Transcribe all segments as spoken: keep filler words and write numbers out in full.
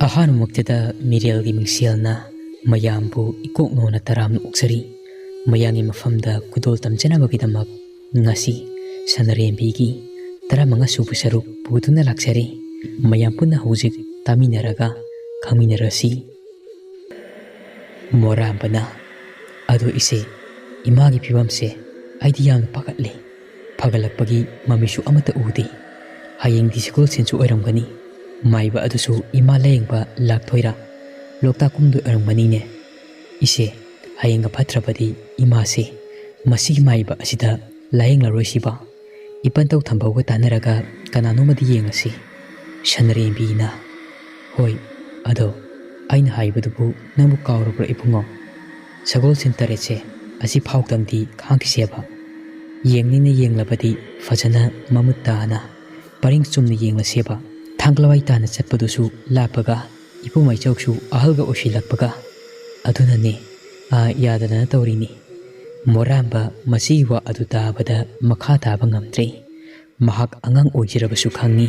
ꯑꯍꯥꯟꯕꯃꯛꯇꯗ ꯃꯤꯔꯦꯜꯒꯤ ꯃꯤꯡꯁꯦꯜꯅ ꯃꯌꯥꯝꯕꯨ ꯏꯀꯣꯛ ꯅꯣꯟꯅ ꯇꯔꯥꯝꯅ ꯑꯣꯛꯆꯔꯤ꯫ ꯃꯌꯥꯝꯒꯤ ꯃꯐꯝꯗ ꯈꯨꯗꯣꯜ ꯇꯝꯖꯅꯕꯒꯤꯗꯃꯛ ꯉꯁꯤ ꯁꯅꯔꯦꯝꯕꯤꯒꯤ ꯇꯔꯥꯃꯉꯥ ꯁꯨꯕ ꯁꯔꯨꯛ ꯄꯨꯗꯨꯅ ꯂꯥꯛꯆꯔꯤ꯫ ꯃꯌꯥꯝ ꯄꯨꯟꯅ ꯍꯧꯖꯤꯛ ꯇꯥꯃꯤꯟꯅꯔꯒ ꯈꯪꯃꯤꯟꯅꯔꯁꯤ꯫ ꯃꯣꯔꯥꯝꯕꯅ, "ꯑꯗꯣ ꯏꯆꯦ, ꯏꯃꯥꯒꯤ ꯐꯤꯕꯝꯁꯦ ꯑꯩꯗꯤ ꯌꯥꯝꯅ ꯄꯥꯈꯠꯂꯤ꯫ ꯐꯒꯠꯂꯛꯄꯒꯤ ꯃꯃꯤꯁꯨ ꯑꯃꯠꯇ ꯎꯗꯦ꯫ ꯍꯌꯦꯡꯗꯤ ꯁꯒꯣꯜꯁꯦꯟꯁꯨ ꯑꯣꯏꯔꯝꯒꯅꯤ꯫ ꯃꯥꯏꯕ ꯑꯗꯨꯁꯨ ꯏꯃꯥ ꯂꯥꯌꯦꯡꯕ ꯂꯥꯛꯇꯣꯏꯔꯥ? ꯂꯣꯛꯇꯥꯛ ꯀꯨꯝꯗꯣꯏ ꯑꯣꯏꯔꯝꯒꯅꯤꯅꯦ꯫ ꯏꯆꯦ, ꯍꯌꯦꯡꯒ ꯐꯠꯇ꯭ꯔꯕꯗꯤ ꯏꯃꯥꯁꯦ ꯃꯁꯤꯒꯤ ꯃꯥꯏꯕ ꯑꯁꯤꯗ ꯂꯥꯌꯦꯡꯂꯔꯣꯏꯁꯤꯕ? ꯏꯄꯟ ꯇꯧ ꯊꯝꯕꯧꯒ ꯇꯥꯟꯅꯔꯒ ꯀꯅꯥꯅꯣꯃꯗꯤ ꯌꯦꯡꯉꯁꯤ꯫" ꯁꯅꯔꯦꯝꯕꯤꯅ, "ꯍꯣꯏ, ꯑꯗꯣ ꯑꯩꯅ ꯍꯥꯏꯕꯗꯨꯕꯨ ꯅꯪꯕꯨ ꯀꯥꯎꯔꯕ꯭ꯔꯣ ꯏꯕꯨꯡꯉꯣ? ꯁꯒꯣꯜꯁꯦꯟ ꯇꯔꯦꯠꯁꯦ ꯑꯁꯤ ꯐꯥꯎꯗꯪꯗꯤ ꯈꯥꯡꯈꯤꯁꯦꯕ꯫ ꯌꯦꯡꯅꯤꯅ ꯌꯦꯡꯂꯕꯗꯤ ꯐꯖꯅ ꯃꯃꯨꯠ ꯇꯥꯅ ꯄꯔꯤꯡ ꯆꯨꯝꯅ ꯌꯦꯡꯂꯁꯦꯕ꯫ ꯊꯥꯡꯒꯂꯋꯥꯏ ꯇꯥꯅ ꯆꯠꯄꯗꯨꯁꯨ ꯂꯥꯞꯄꯒ, ꯏꯄꯨ ꯃꯩꯆꯧꯁꯨ ꯑꯍꯜꯒ ꯑꯣꯏꯁꯤꯜꯂꯛꯄꯒ꯫ ꯑꯗꯨꯅꯅꯦ, ꯑꯥ, ꯌꯥꯗꯗꯅ ꯇꯧꯔꯤꯅꯤ꯫" ꯃꯣꯔꯥꯝꯕ ꯃꯁꯤꯒꯤ ꯋꯥ ꯑꯗꯨ ꯇꯥꯕꯗ ꯃꯈꯥ ꯇꯥꯕ ꯉꯝꯗ꯭ꯔꯦ꯫ ꯃꯍꯥꯛ ꯑꯉꯥꯡ ꯑꯣꯏꯖꯔꯕꯁꯨ ꯈꯪꯉꯤ,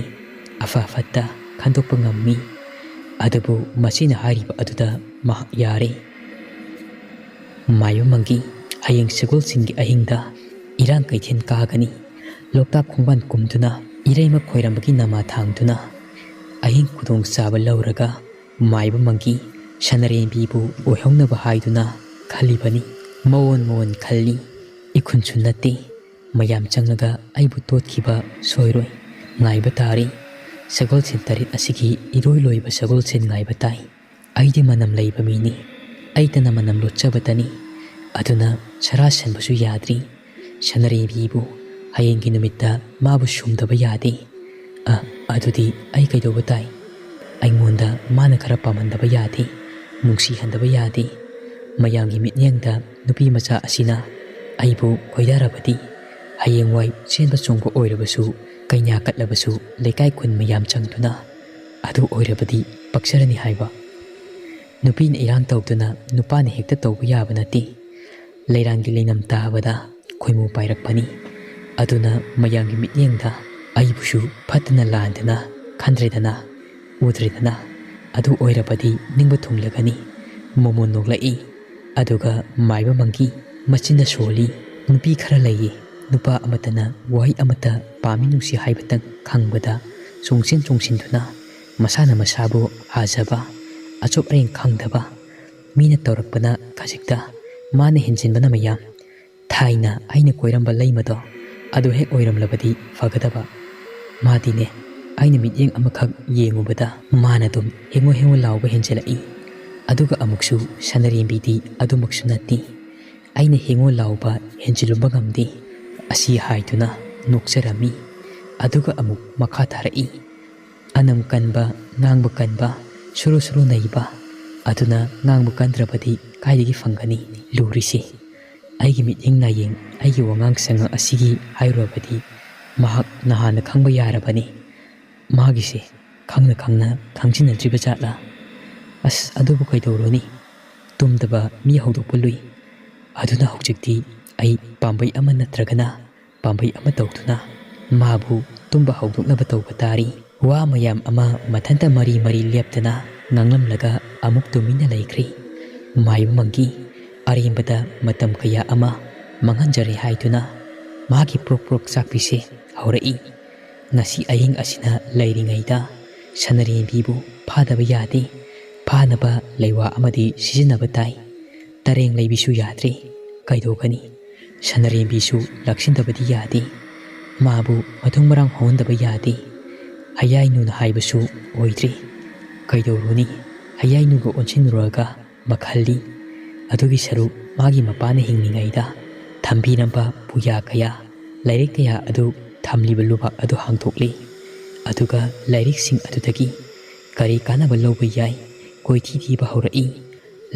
ꯑꯐ ꯐꯠꯇ ꯈꯟꯗꯣꯛꯄ ꯉꯝꯃꯤ꯫ ꯑꯗꯨꯕꯨ ꯃꯁꯤꯅ ꯍꯥꯏꯔꯤꯕ ꯑꯗꯨꯗ ꯃꯍꯥꯛ ꯌꯥꯔꯦ꯫ ꯃꯥꯏꯕ ꯃꯪꯒꯤ, ꯍꯌꯦꯡ ꯁꯒꯣꯜꯁꯦꯟꯒꯤ ꯑꯍꯤꯡꯗ ꯏꯔꯥꯡ ꯀꯩꯊꯦꯜ ꯀꯥꯒꯅꯤ꯫ ꯂꯣꯛꯇꯥꯛ ꯈꯣꯡꯕꯥꯟ ꯀꯨꯝꯗꯨꯅ, ꯏꯔꯩꯃ ꯈꯣꯏꯔꯝꯕꯒꯤ ꯅꯃꯥ ꯊꯥꯡꯗꯨꯅ, ꯑꯍꯤꯡ ꯈꯨꯗꯣꯡꯆꯥꯕ ꯂꯧꯔꯒ ꯃꯥꯏꯕ ꯃꯪꯒꯤ ꯁꯅꯔꯦꯝꯕꯤꯕꯨ ꯑꯣꯏꯍꯧꯅꯕ ꯍꯥꯏꯗꯨꯅ ꯈꯜꯂꯤꯕꯅꯤ꯫ ꯃꯑꯣꯟ ꯃꯑꯣꯟ ꯈꯜꯂꯤ꯫ ꯏꯈꯨꯟꯁꯨ ꯅꯠꯇꯦ꯫ ꯃꯌꯥꯝ ꯆꯪꯂꯒ ꯑꯩꯕꯨ ꯇꯣꯠꯈꯤꯕ ꯁꯣꯏꯔꯣꯏ꯫ ꯉꯥꯏꯕ ꯇꯥꯔꯤ꯫ ꯁꯒꯣꯜꯁꯦꯟ ꯇꯔꯦꯠ ꯑꯁꯤꯒꯤ ꯏꯔꯣꯏ ꯂꯣꯏꯕ ꯁꯒꯣꯜꯁꯦꯟ ꯉꯥꯏꯕ ꯇꯥꯏ꯫ ꯑꯩꯗꯤ ꯃꯅꯝ ꯂꯩꯕ ꯃꯤꯅꯤ꯫ ꯑꯩꯇꯅ ꯃꯅꯝ ꯂꯣꯠꯆꯕꯇꯅꯤ꯫ ꯑꯗꯨꯅ ꯁꯔꯥ ꯁꯟꯕꯁꯨ ꯌꯥꯗ꯭ꯔꯤ꯫ ꯁꯅꯔꯦꯝꯕꯤꯕꯨ ꯍꯌꯦꯡꯒꯤ ꯅꯨꯃꯤꯠꯇ ꯃꯥꯕꯨ ꯁꯨꯝꯗꯕ ꯌꯥꯗꯦ꯫ ꯑ, ꯑꯗꯨꯗꯤ ꯑꯩ ꯀꯩꯗꯧꯕ ꯇꯥꯏ? ꯑꯩꯉꯣꯟꯗ ꯃꯥꯅ ꯈꯔ ꯄꯥꯝꯍꯟꯗꯕ ꯌꯥꯗꯦ, ꯅꯨꯡꯁꯤꯍꯟꯗꯕ ꯌꯥꯗꯦ꯫ ꯃꯌꯥꯝꯒꯤ ꯃꯤꯠꯌꯦꯡꯗ ꯅꯨꯄꯤ ꯃꯆꯥ ꯑꯁꯤꯅ ꯑꯩꯕꯨ ꯈꯣꯏꯗꯥꯔꯕꯗꯤ, ꯍꯌꯦꯡꯋꯥꯏ ꯆꯦꯟꯕ ꯆꯣꯡꯕ ꯑꯣꯏꯔꯕꯁꯨ, ꯀꯩꯅꯥ ꯀꯠꯂꯕꯁꯨ ꯂꯩꯀꯥꯏ ꯈꯨꯟ ꯃꯌꯥꯝ ꯆꯪꯗꯨꯅ ꯑꯗꯨ ꯑꯣꯏꯔꯕꯗꯤ ꯄꯛꯆꯔꯅꯤ ꯍꯥꯏꯕ꯫ ꯅꯨꯄꯤꯅ ꯏꯔꯥꯡ ꯇꯧꯗꯨꯅ ꯅꯨꯄꯥꯅ ꯍꯦꯛꯇ ꯇꯧꯕ ꯌꯥꯕ ꯅꯠꯇꯦ꯫ ꯂꯩꯔꯥꯡꯒꯤ ꯂꯩꯅꯝ ꯇꯥꯕꯗ ꯈꯣꯏꯃꯨ ꯄꯥꯏꯔꯛꯄꯅꯤ꯫ ꯑꯗꯨꯅ ꯃꯌꯥꯝꯒꯤ ꯃꯤꯠꯌꯦꯡꯗ ꯑꯩꯕꯨꯁꯨ ꯐꯠꯇꯅ ꯂꯥꯟꯗꯅ ꯈꯟꯗ꯭ꯔꯦꯗꯅ, ꯎꯗ꯭ꯔꯦꯗꯅ꯫ ꯑꯗꯨ ꯑꯣꯏꯔꯕꯗꯤ ꯅꯤꯡꯕ ꯊꯨꯡꯂꯒꯅꯤ꯫ ꯃꯣꯃꯣꯟ ꯅꯣꯛꯂꯛꯏ꯫ ꯑꯗꯨꯒ ꯃꯥꯏꯕ ꯃꯪꯒꯤ ꯃꯆꯤꯟꯅ ꯁꯣꯜꯂꯤ꯫ ꯅꯨꯄꯤ ꯈꯔ ꯂꯩꯌꯦ, ꯅꯨꯄꯥ ꯑꯃꯠꯇꯅ ꯋꯥꯍꯩ ꯑꯃꯠꯇ ꯄꯥꯝꯃꯤ ꯅꯨꯡꯁꯤ ꯍꯥꯏꯕꯇꯪ ꯈꯪꯕꯗ ꯆꯣꯡꯁꯤꯟ ꯆꯣꯡꯁꯤꯟꯗꯨꯅ ꯃꯁꯥꯅ ꯃꯁꯥꯕꯨ ꯍꯥꯖꯕ, ꯑꯆꯣꯞ ꯑꯔꯦꯡ ꯈꯪꯗꯕ, ꯃꯤꯅ ꯇꯧꯔꯛꯄꯅ ꯈꯖꯤꯛꯇ ꯃꯥꯅ ꯍꯦꯟꯖꯤꯟꯕꯅ ꯃꯌꯥꯝ꯫ ꯊꯥꯏꯅ ꯑꯩꯅ ꯀꯣꯏꯔꯝꯕ ꯂꯩꯃꯗꯣ ꯑꯗꯨ ꯍꯦꯛ ꯑꯣꯏꯔꯝꯂꯕꯗꯤ ꯐꯒꯗꯕ꯫ ꯃꯥꯗꯤꯅꯦ, ꯑꯩꯅ ꯃꯤꯠꯌꯦꯡ ꯑꯃꯈꯛ ꯌꯦꯡꯉꯨꯕꯗ ꯃꯥꯅ ꯑꯗꯨꯝ ꯍꯦꯡꯉꯣ ꯍꯦꯡꯉꯣ ꯂꯥꯎꯕ ꯍꯦꯟꯖꯤꯜꯂꯛꯏ꯫ ꯑꯗꯨꯒ ꯑꯃꯨꯛꯁꯨ ꯁꯅꯔꯦꯝꯕꯤꯗꯤ ꯑꯗꯨꯃꯛꯁꯨ ꯅꯠꯇꯦ꯫ ꯑꯩꯅ ꯍꯦꯡꯉꯣ ꯂꯥꯎꯕ ꯍꯦꯟꯖꯤꯜꯂꯨꯕ ꯉꯝꯗꯦ꯫ ꯑꯁꯤ ꯍꯥꯏꯗꯨꯅ ꯅꯣꯛꯆꯔꯝꯃꯤ꯫ ꯑꯗꯨꯒ ꯑꯃꯨꯛ ꯃꯈꯥ ꯇꯥꯔꯛꯏ꯫ ꯑꯅꯝ ꯀꯟꯕ, ꯉꯥꯡꯕ ꯀꯟꯕ, ꯁꯨꯔꯨ ꯁꯨꯔꯨ ꯅꯩꯕ꯫ ꯑꯗꯨꯅ ꯉꯥꯡꯕ ꯀꯟꯗ꯭ꯔꯕꯗꯤ ꯀꯥꯏꯗꯒꯤ ꯐꯪꯒꯅꯤ? ꯂꯨꯔꯤꯁꯤ꯫ ꯑꯩꯒꯤ ꯃꯤꯠꯌꯦꯡ ꯅꯥꯌꯦꯡ, ꯑꯩꯒꯤ ꯋꯥꯉꯥꯡ ꯁꯉꯥꯡ ꯑꯁꯤꯒꯤ ꯍꯥꯏꯔꯨꯔꯕꯗꯤ ꯃꯍꯥꯛ ꯅꯍꯥꯟꯅ ꯈꯪꯕ ꯌꯥꯔꯕꯅꯤ꯫ ꯃꯥꯒꯤꯁꯦ ꯈꯪꯅ ꯈꯪꯅ ꯈꯪꯖꯤꯟꯅꯗ꯭ꯔꯤꯕ ꯖꯥꯠꯂꯥ? ꯑꯁ, ꯑꯗꯨꯕꯨ ꯀꯩꯗꯧꯔꯨꯅꯤ? ꯇꯨꯝꯗꯕ ꯃꯤ ꯍꯧꯗꯣꯛꯄ ꯂꯨꯏ꯫ ꯑꯗꯨꯅ ꯍꯧꯖꯤꯛꯇꯤ ꯑꯩ ꯄꯥꯝꯕꯩ ꯑꯃ ꯅꯠꯇ꯭ꯔꯒꯅ ꯄꯥꯝꯕꯩ ꯑꯃ ꯇꯧꯗꯨꯅ ꯃꯥꯕꯨ ꯇꯨꯝꯕ ꯍꯧꯗꯣꯛꯅꯕ ꯇꯧꯕ ꯇꯥꯔꯤ꯫ ꯋꯥ ꯃꯌꯥꯝ ꯑꯃ ꯃꯊꯟꯇ ꯃꯔꯤ ꯃꯔꯤ ꯂꯦꯞꯇꯅ ꯉꯥꯡꯂꯝꯂꯒ ꯑꯃꯨꯛ ꯇꯨꯃꯤꯟꯅ ꯂꯩꯈ꯭ꯔꯦ꯫ ꯃꯥꯏꯕ ꯃꯪꯒꯤ ꯑꯔꯦꯝꯕꯗ ꯃꯇꯝ ꯀꯌꯥ ꯑꯃ ꯃꯥꯡꯍꯟꯖꯔꯦ ꯍꯥꯏꯗꯨꯅ ꯃꯥꯒꯤ ꯄ꯭ꯔꯣꯛ ꯄ꯭ꯔꯣꯛ ꯆꯥꯛꯄꯤꯁꯦ ꯍꯧꯔꯛꯏ꯫ ꯉꯁꯤ ꯑꯍꯤꯡ ꯑꯁꯤꯅ ꯂꯩꯔꯤꯉꯩꯗ ꯁꯅꯔꯦꯝꯕꯤꯕꯨ ꯐꯥꯗꯕ ꯌꯥꯗꯦ꯫ ꯐꯥꯅꯕ ꯂꯩꯋꯥ ꯑꯃꯗꯤ ꯁꯤꯖꯤꯟꯅꯕ ꯇꯥꯏ꯫ ꯇꯔꯦꯡ ꯂꯩꯕꯤꯁꯨ ꯌꯥꯗ꯭ꯔꯦ꯫ ꯀꯩꯗꯧꯒꯅꯤ? ꯁꯅꯔꯦꯝꯕꯤꯁꯨ ꯂꯥꯛꯁꯤꯟꯗꯕꯗꯤ ꯌꯥꯗꯦ꯫ ꯃꯥꯕꯨ ꯃꯊꯨꯡ ꯃꯔꯥꯡ ꯍꯧꯍꯟꯗꯕ ꯌꯥꯗꯦ꯫ ꯍꯌꯥꯏꯅꯨꯅ ꯍꯥꯏꯕꯁꯨ ꯑꯣꯏꯗ꯭ꯔꯦ꯫ ꯀꯩꯗꯧꯔꯨꯅꯤ? ꯍꯌꯥꯏꯅꯨꯒ ꯑꯣꯟꯁꯤꯟꯅꯔꯨꯔꯒ ꯃꯈꯜꯂꯤ꯫ ꯑꯗꯨꯒꯤ ꯁꯔꯨꯛ ꯃꯥꯒꯤ ꯃꯄꯥꯅ ꯍꯤꯡꯂꯤꯉꯩꯗ ꯊꯝꯕꯤꯔꯝꯕ ꯄꯨꯌꯥ ꯀꯌꯥ, ꯂꯥꯏꯔꯤꯛ ꯀꯌꯥ ꯑꯗꯨ ꯊꯝꯂꯤꯕ ꯂꯨꯕꯥꯛ ꯑꯗꯨ ꯍꯥꯡꯗꯣꯛꯂꯤ꯫ ꯑꯗꯨꯒ ꯂꯥꯏꯔꯤꯛꯁꯤꯡ ꯑꯗꯨꯗꯒꯤ ꯀꯔꯤ ꯀꯥꯟꯅꯕ ꯂꯧꯕ ꯌꯥꯏ? ꯀꯣꯏꯊꯤ ꯊꯤꯕ ꯍꯧꯔꯛꯏ꯫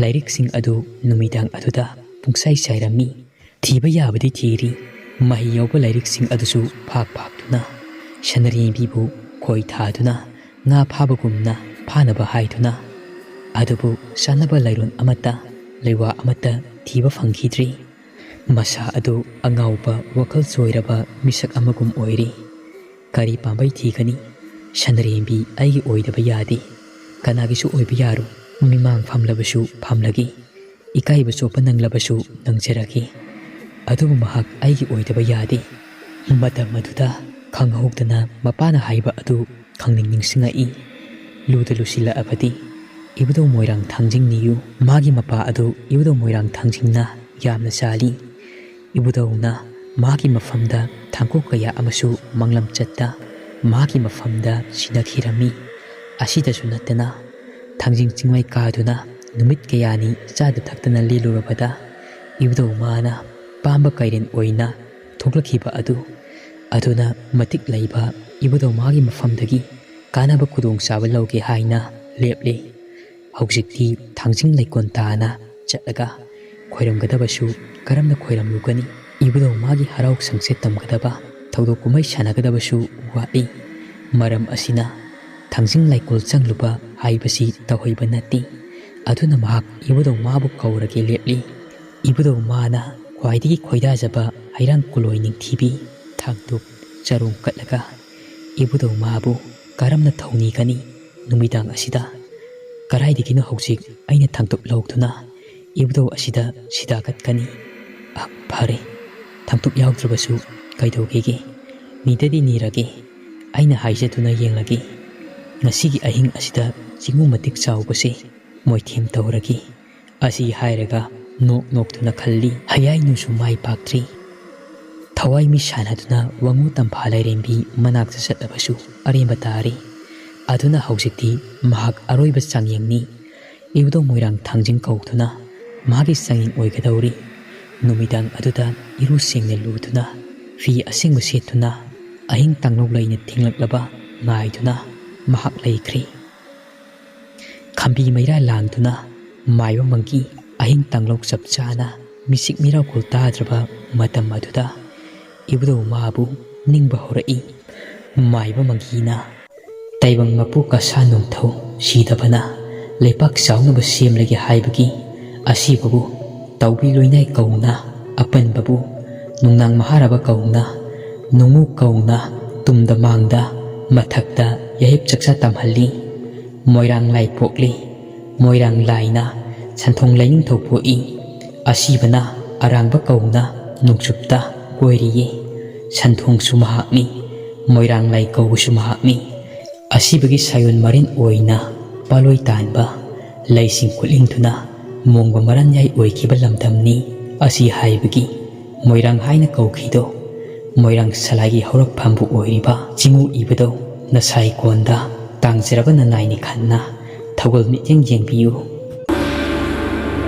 ꯂꯥꯏꯔꯤꯛꯁꯤꯡ ꯑꯗꯨ ꯅꯨꯃꯤꯗꯥꯡ ꯑꯗꯨꯗ ꯄꯨꯡꯆꯥꯏ ꯆꯥꯏꯔꯝꯃꯤ꯫ ꯊꯤꯕ ꯌꯥꯕꯗꯤ ꯊꯤꯔꯤ꯫ ꯃꯍꯩ ꯌꯥꯎꯕ ꯂꯥꯏꯔꯤꯛꯁꯤꯡ ꯑꯗꯨꯁꯨ ꯐꯥꯛ ꯐꯥꯛꯇꯨꯅ ꯁꯅꯔꯦꯝꯕꯤꯕꯨ ꯈꯣꯏ ꯊꯥꯗꯨꯅ ꯉꯥ ꯐꯥꯕꯒꯨꯝꯅ ꯐꯥꯅꯕ ꯍꯥꯏꯗꯨꯅ꯫ ꯑꯗꯨꯕꯨ ꯆꯥꯅꯕ ꯂꯥꯏꯔꯣꯟ ꯑꯃꯠꯇ, ꯂꯩꯋꯥ ꯑꯃꯠꯇ ꯊꯤꯕ ꯐꯪꯈꯤꯗ꯭ꯔꯤ꯫ ꯃꯁꯥ ꯑꯗꯨ ꯑꯉꯥꯎꯕ, ꯋꯥꯈꯜ ꯆꯣꯏꯔꯕ ꯃꯤꯁꯛ ꯑꯃꯒꯨꯝ ꯑꯣꯏꯔꯤ꯫ ꯀꯔꯤ ꯄꯥꯝꯕꯩ ꯊꯤꯒꯅꯤ? ꯁꯅꯔꯦꯝꯕꯤ ꯑꯩꯒꯤ ꯑꯣꯏꯗꯕ ꯌꯥꯗꯦ꯫ ꯀꯅꯥꯒꯤꯁꯨ ꯑꯣꯏꯕ ꯌꯥꯔꯣꯏ꯫ ꯃꯤꯃꯥꯡ ꯐꯝꯂꯕꯁꯨ ꯐꯝꯂꯒꯦ, ꯏꯀꯥꯏꯕ ꯆꯣꯞꯄ ꯅꯪꯂꯕꯁꯨ ꯅꯪꯖꯔꯒꯦ, ꯑꯗꯨꯕꯨ ꯃꯍꯥꯛ ꯑꯩꯒꯤ ꯑꯣꯏꯗꯕ ꯌꯥꯗꯦ꯫ ꯃꯇꯝ ꯑꯗꯨꯗ ꯈꯪꯍꯧꯗꯅ ꯃꯄꯥꯅ ꯍꯥꯏꯕ ꯑꯗꯨ ꯈꯪꯅꯤꯡ ꯅꯤꯡꯁꯤꯡꯉꯛꯏ꯫ ꯂꯨꯗ ꯂꯨꯁꯤꯜꯂꯛꯑꯕꯗꯤ ꯏꯕꯨꯙꯧ ꯃꯣꯏꯔꯥꯡ ꯊꯥꯡꯖꯤꯡ ꯅꯤꯌꯨ꯫ ꯃꯥꯒꯤ ꯃꯄꯥ ꯑꯗꯨ ꯏꯕꯨꯙꯧ ꯃꯣꯏꯔꯥꯡ ꯊꯥꯡꯖꯤꯡꯅ ꯌꯥꯝꯅ ꯆꯥꯜꯂꯤ꯫ ꯏꯕꯨꯙꯧꯅ ꯃꯥꯒꯤ ꯃꯐꯝꯗ ꯊꯥꯡꯀꯣꯛ ꯀꯌꯥ ꯑꯃꯁꯨ ꯃꯪꯂꯝ ꯆꯠꯇ ꯃꯥꯒꯤ ꯃꯐꯝꯗ ꯁꯤꯟꯅꯈꯤꯔꯝꯃꯤ꯫ ꯑꯁꯤꯗꯁꯨ ꯅꯠꯇꯅ ꯊꯥꯡꯖꯤꯡ ꯆꯤꯡꯃꯩ ꯀꯥꯗꯨꯅ ꯅꯨꯃꯤꯠ ꯀꯌꯥꯅꯤ ꯆꯥꯗ ꯊꯛꯇꯅ ꯂꯦꯜꯂꯨꯔꯕꯗ ꯏꯕꯨꯙꯧ ꯃꯥꯅ ꯄꯥꯝꯕ ꯀꯩꯔꯦꯟ ꯑꯣꯏꯅ ꯊꯣꯛꯂꯛꯈꯤꯕ ꯑꯗꯨ, ꯑꯗꯨꯅ ꯃꯇꯤꯛ ꯂꯩꯕ ꯏꯕꯨꯙꯧ ꯃꯥꯒꯤ ꯃꯐꯝꯗꯒꯤ ꯀꯥꯟꯅꯕ ꯈꯨꯗꯣꯡꯆꯥꯕ ꯂꯧꯒꯦ ꯍꯥꯏꯅ ꯂꯦꯞꯂꯦ꯫ ꯍꯧꯖꯤꯛꯇꯤ ꯊꯥꯡꯖꯤꯡ ꯂꯩꯀꯣꯜ ꯇꯥꯅ ꯆꯠꯂꯒ ꯈꯣꯏꯔꯝꯒꯗꯕꯁꯨ ꯀꯔꯝꯅ ꯈꯣꯏꯔꯝꯂꯨꯒꯅꯤ? ꯏꯕꯨꯙꯧ ꯃꯥꯒꯤ ꯍꯔꯥꯎ ꯁꯪꯁꯦꯠ ꯇꯝꯒꯗꯕ, ꯊꯧꯗꯣꯛ ꯀꯨꯝꯍꯩ ꯁꯥꯟꯅꯒꯗꯕꯁꯨ ꯋꯥꯠꯂꯤ꯫ ꯃꯔꯝ ꯑꯁꯤꯅ ꯊꯥꯡꯖꯤꯡ ꯂꯩꯀꯣꯜ ꯆꯪꯂꯨꯕ ꯍꯥꯏꯕꯁꯤ ꯇꯧꯍꯩꯕ ꯅꯠꯇꯦ꯫ ꯑꯗꯨꯅ ꯃꯍꯥꯛ ꯏꯕꯨꯙꯧ ꯃꯥꯕꯨ ꯀꯧꯔꯒꯦ ꯂꯦꯞꯂꯤ꯫ ꯏꯕꯨꯙꯧ ꯃꯥꯅ ꯈ꯭ꯋꯥꯏꯗꯒꯤ ꯈꯣꯏꯗꯥꯖꯕ ꯍꯩꯔꯥꯡ ꯀꯨꯂꯣꯏ ꯅꯤꯡꯊꯤꯕꯤ, ꯊꯥꯡꯇꯨꯞ, ꯆꯔꯣꯡ ꯀꯠꯂꯒ ꯏꯕꯨꯙꯧ ꯃꯥꯕꯨ ꯀꯔꯝꯅ ꯊꯧꯅꯤꯒꯅꯤ? ꯅꯨꯃꯤꯗꯥꯡ ꯑꯁꯤꯗ ꯀꯗꯥꯏꯗꯒꯤꯅꯣ ꯍꯧꯖꯤꯛ ꯑꯩꯅ ꯊꯥꯡꯇꯨꯞ ꯂꯧꯗꯨꯅ ꯏꯕꯨꯙꯧ ꯑꯁꯤꯗ ꯁꯤꯗꯥꯒꯠꯀꯅꯤ? ꯑ, ꯐꯔꯦ, ꯊꯥꯡꯇꯨꯞ ꯌꯥꯎꯗ꯭ꯔꯕꯁꯨ ꯀꯩꯗꯧꯒꯦꯒꯦ? ꯅꯤꯗꯗꯤ ꯅꯤꯔꯒꯦ, ꯑꯩꯅ ꯍꯥꯏꯖꯗꯨꯅ ꯌꯦꯡꯂꯒꯦ꯫ ꯉꯁꯤꯒꯤ ꯑꯍꯤꯡ ꯑꯁꯤꯗ ꯆꯤꯡꯉꯨ ꯃꯇꯤꯛ ꯆꯥꯎꯕꯁꯦ ꯃꯣꯏꯊꯦꯝ ꯇꯧꯔꯒꯦ꯫ ꯑꯁꯤ ꯍꯥꯏꯔꯒ ꯅꯣꯛ ꯅꯣꯛꯇꯨꯅ ꯈꯜꯂꯤ꯫ ꯍꯌꯥꯏꯅꯨꯁꯨ ꯃꯥꯏ ꯄꯥꯛꯇ꯭ꯔꯤ꯫ ꯊꯋꯥꯏ ꯃꯤ ꯁꯥꯟꯅꯗꯨꯅ ꯋꯥꯉꯨ ꯇꯝꯐꯥ ꯂꯥꯏꯔꯦꯝꯕꯤ ꯃꯅꯥꯛꯇ ꯆꯠꯂꯕꯁꯨ ꯑꯔꯦꯝꯕ ꯇꯥꯔꯦ꯫ ꯑꯗꯨꯅ ꯍꯧꯖꯤꯛꯇꯤ ꯃꯍꯥꯛ ꯑꯔꯣꯏꯕ ꯆꯥꯡꯌꯦꯡꯅꯤ꯫ ꯏꯕꯨꯙꯧ ꯃꯣꯏꯔꯥꯡ ꯊꯥꯡꯖꯤꯡ ꯀꯧꯗꯨꯅ ꯃꯥꯒꯤ ꯆꯥꯡꯌꯦꯡ ꯑꯣꯏꯒꯗꯧꯔꯤ꯫ ꯅꯨꯃꯤꯗꯥꯡ ꯑꯗꯨꯗ ꯏꯔꯨ ꯁꯦꯡꯅ ꯂꯨꯗꯨꯅ, ꯐꯤ ꯑꯁꯦꯡꯕ ꯁꯦꯠꯇꯨꯅ, ꯑꯍꯤꯡ ꯇꯥꯡꯂꯧ ꯂꯩꯅ ꯊꯦꯡꯂꯛꯂꯕ ꯉꯥꯏꯗꯨꯅ ꯃꯍꯥꯛ ꯂꯩꯈ꯭ꯔꯦ꯫ ꯈꯝꯕꯤ ꯃꯩꯔꯥ ꯂꯥꯡꯗꯨꯅ ꯃꯥꯏꯕ ꯃꯪꯒꯤ ꯑꯍꯤꯡ ꯇꯥꯡꯂꯧ ꯆꯞ ꯆꯥꯅ ꯃꯤꯆꯤꯛ ꯃꯤꯔꯥꯎꯈꯣꯜ ꯇꯥꯗ꯭ꯔꯕ ꯃꯇꯝ ꯑꯗꯨꯗ ꯏꯕꯨꯙꯧ ꯃꯥꯕꯨ ꯅꯤꯡꯕ ꯍꯧꯔꯛꯏ꯫ ꯃꯥꯏꯕ ꯃꯪꯒꯤꯅ ꯇꯥꯏꯕꯪ ꯃꯄꯨ ꯀꯁꯥ ꯅꯣꯡꯊꯧ ꯁꯤꯗꯕꯅ ꯂꯩꯄꯥꯛ ꯆꯥꯎꯅꯕ ꯁꯦꯝꯂꯒꯦ ꯍꯥꯏꯕꯒꯤ ꯑꯁꯤꯕꯕꯨ ꯇꯧꯕꯤ ꯂꯣꯏꯅꯥꯏ ꯀꯧꯅ, ꯑꯄꯟꯕꯕꯨ ꯅꯨꯡꯅꯥꯡ ꯃꯍꯥꯔꯕ ꯀꯧꯅ, ꯅꯣꯡꯉꯨ ꯀꯧꯅ, ꯇꯨꯝꯗ ꯃꯥꯡꯗ ꯃꯊꯛꯇ ꯌꯥꯍꯤꯞ ꯆꯥꯛꯆꯥ ꯇꯝꯍꯜꯂꯤ꯫ ꯃꯣꯏꯔꯥꯡ ꯂꯥꯏ ꯄꯣꯛꯂꯤ꯫ ꯃꯣꯏꯔꯥꯡ ꯂꯥꯏꯅ ꯁꯟꯊꯣꯡ ꯂꯥꯏꯅꯤꯡꯊꯧ ꯄꯣꯛꯏ꯫ ꯑꯁꯤꯕꯅ ꯑꯔꯥꯡꯕ ꯀꯧꯅ ꯅꯣꯡꯆꯨꯞꯇ ꯀꯣꯏꯔꯤꯌꯦ꯫ ꯁꯟꯊꯣꯡꯁꯨ ꯃꯍꯥꯛꯅꯤ, ꯃꯣꯏꯔꯥꯡ ꯂꯥꯏ ꯀꯧꯕꯁꯨ ꯃꯍꯥꯛꯅꯤ꯫ ꯑꯁꯤꯕꯒꯤ ꯁꯥꯌꯣꯟ ꯃꯔꯤꯟ ꯑꯣꯏꯅ ꯄꯥꯂꯣꯏ ꯇꯥꯟꯕ ꯂꯩꯁꯤꯡ ꯈꯨꯠꯂꯤꯡꯗꯨꯅ ꯃꯣꯡꯕ ꯃꯔꯟꯌꯥꯏ ꯑꯣꯏꯈꯤꯕ ꯂꯝꯗꯝꯅꯤ꯫ ꯑꯁꯤ ꯍꯥꯏꯕꯒꯤ ꯃꯣꯏꯔꯥꯡ ꯍꯥꯏꯅ ꯀꯧꯈꯤꯗꯣ ꯃꯣꯏꯔꯥꯡ ꯁꯂꯥꯏꯒꯤ ꯍꯧꯔꯛꯐꯝꯕꯨ ꯑꯣꯏꯔꯤꯕ ꯆꯤꯡꯉꯨ ꯏꯕꯗꯧ ꯅꯁꯥꯏ ꯀꯣꯟꯗ ꯇꯥꯡꯖꯔꯕ ꯅꯅꯥꯏꯅꯤ ꯈꯟꯅ ꯊꯧꯒꯜ ꯃꯤꯠꯌꯦꯡ ꯌꯦꯡꯕꯤꯌꯨ꯫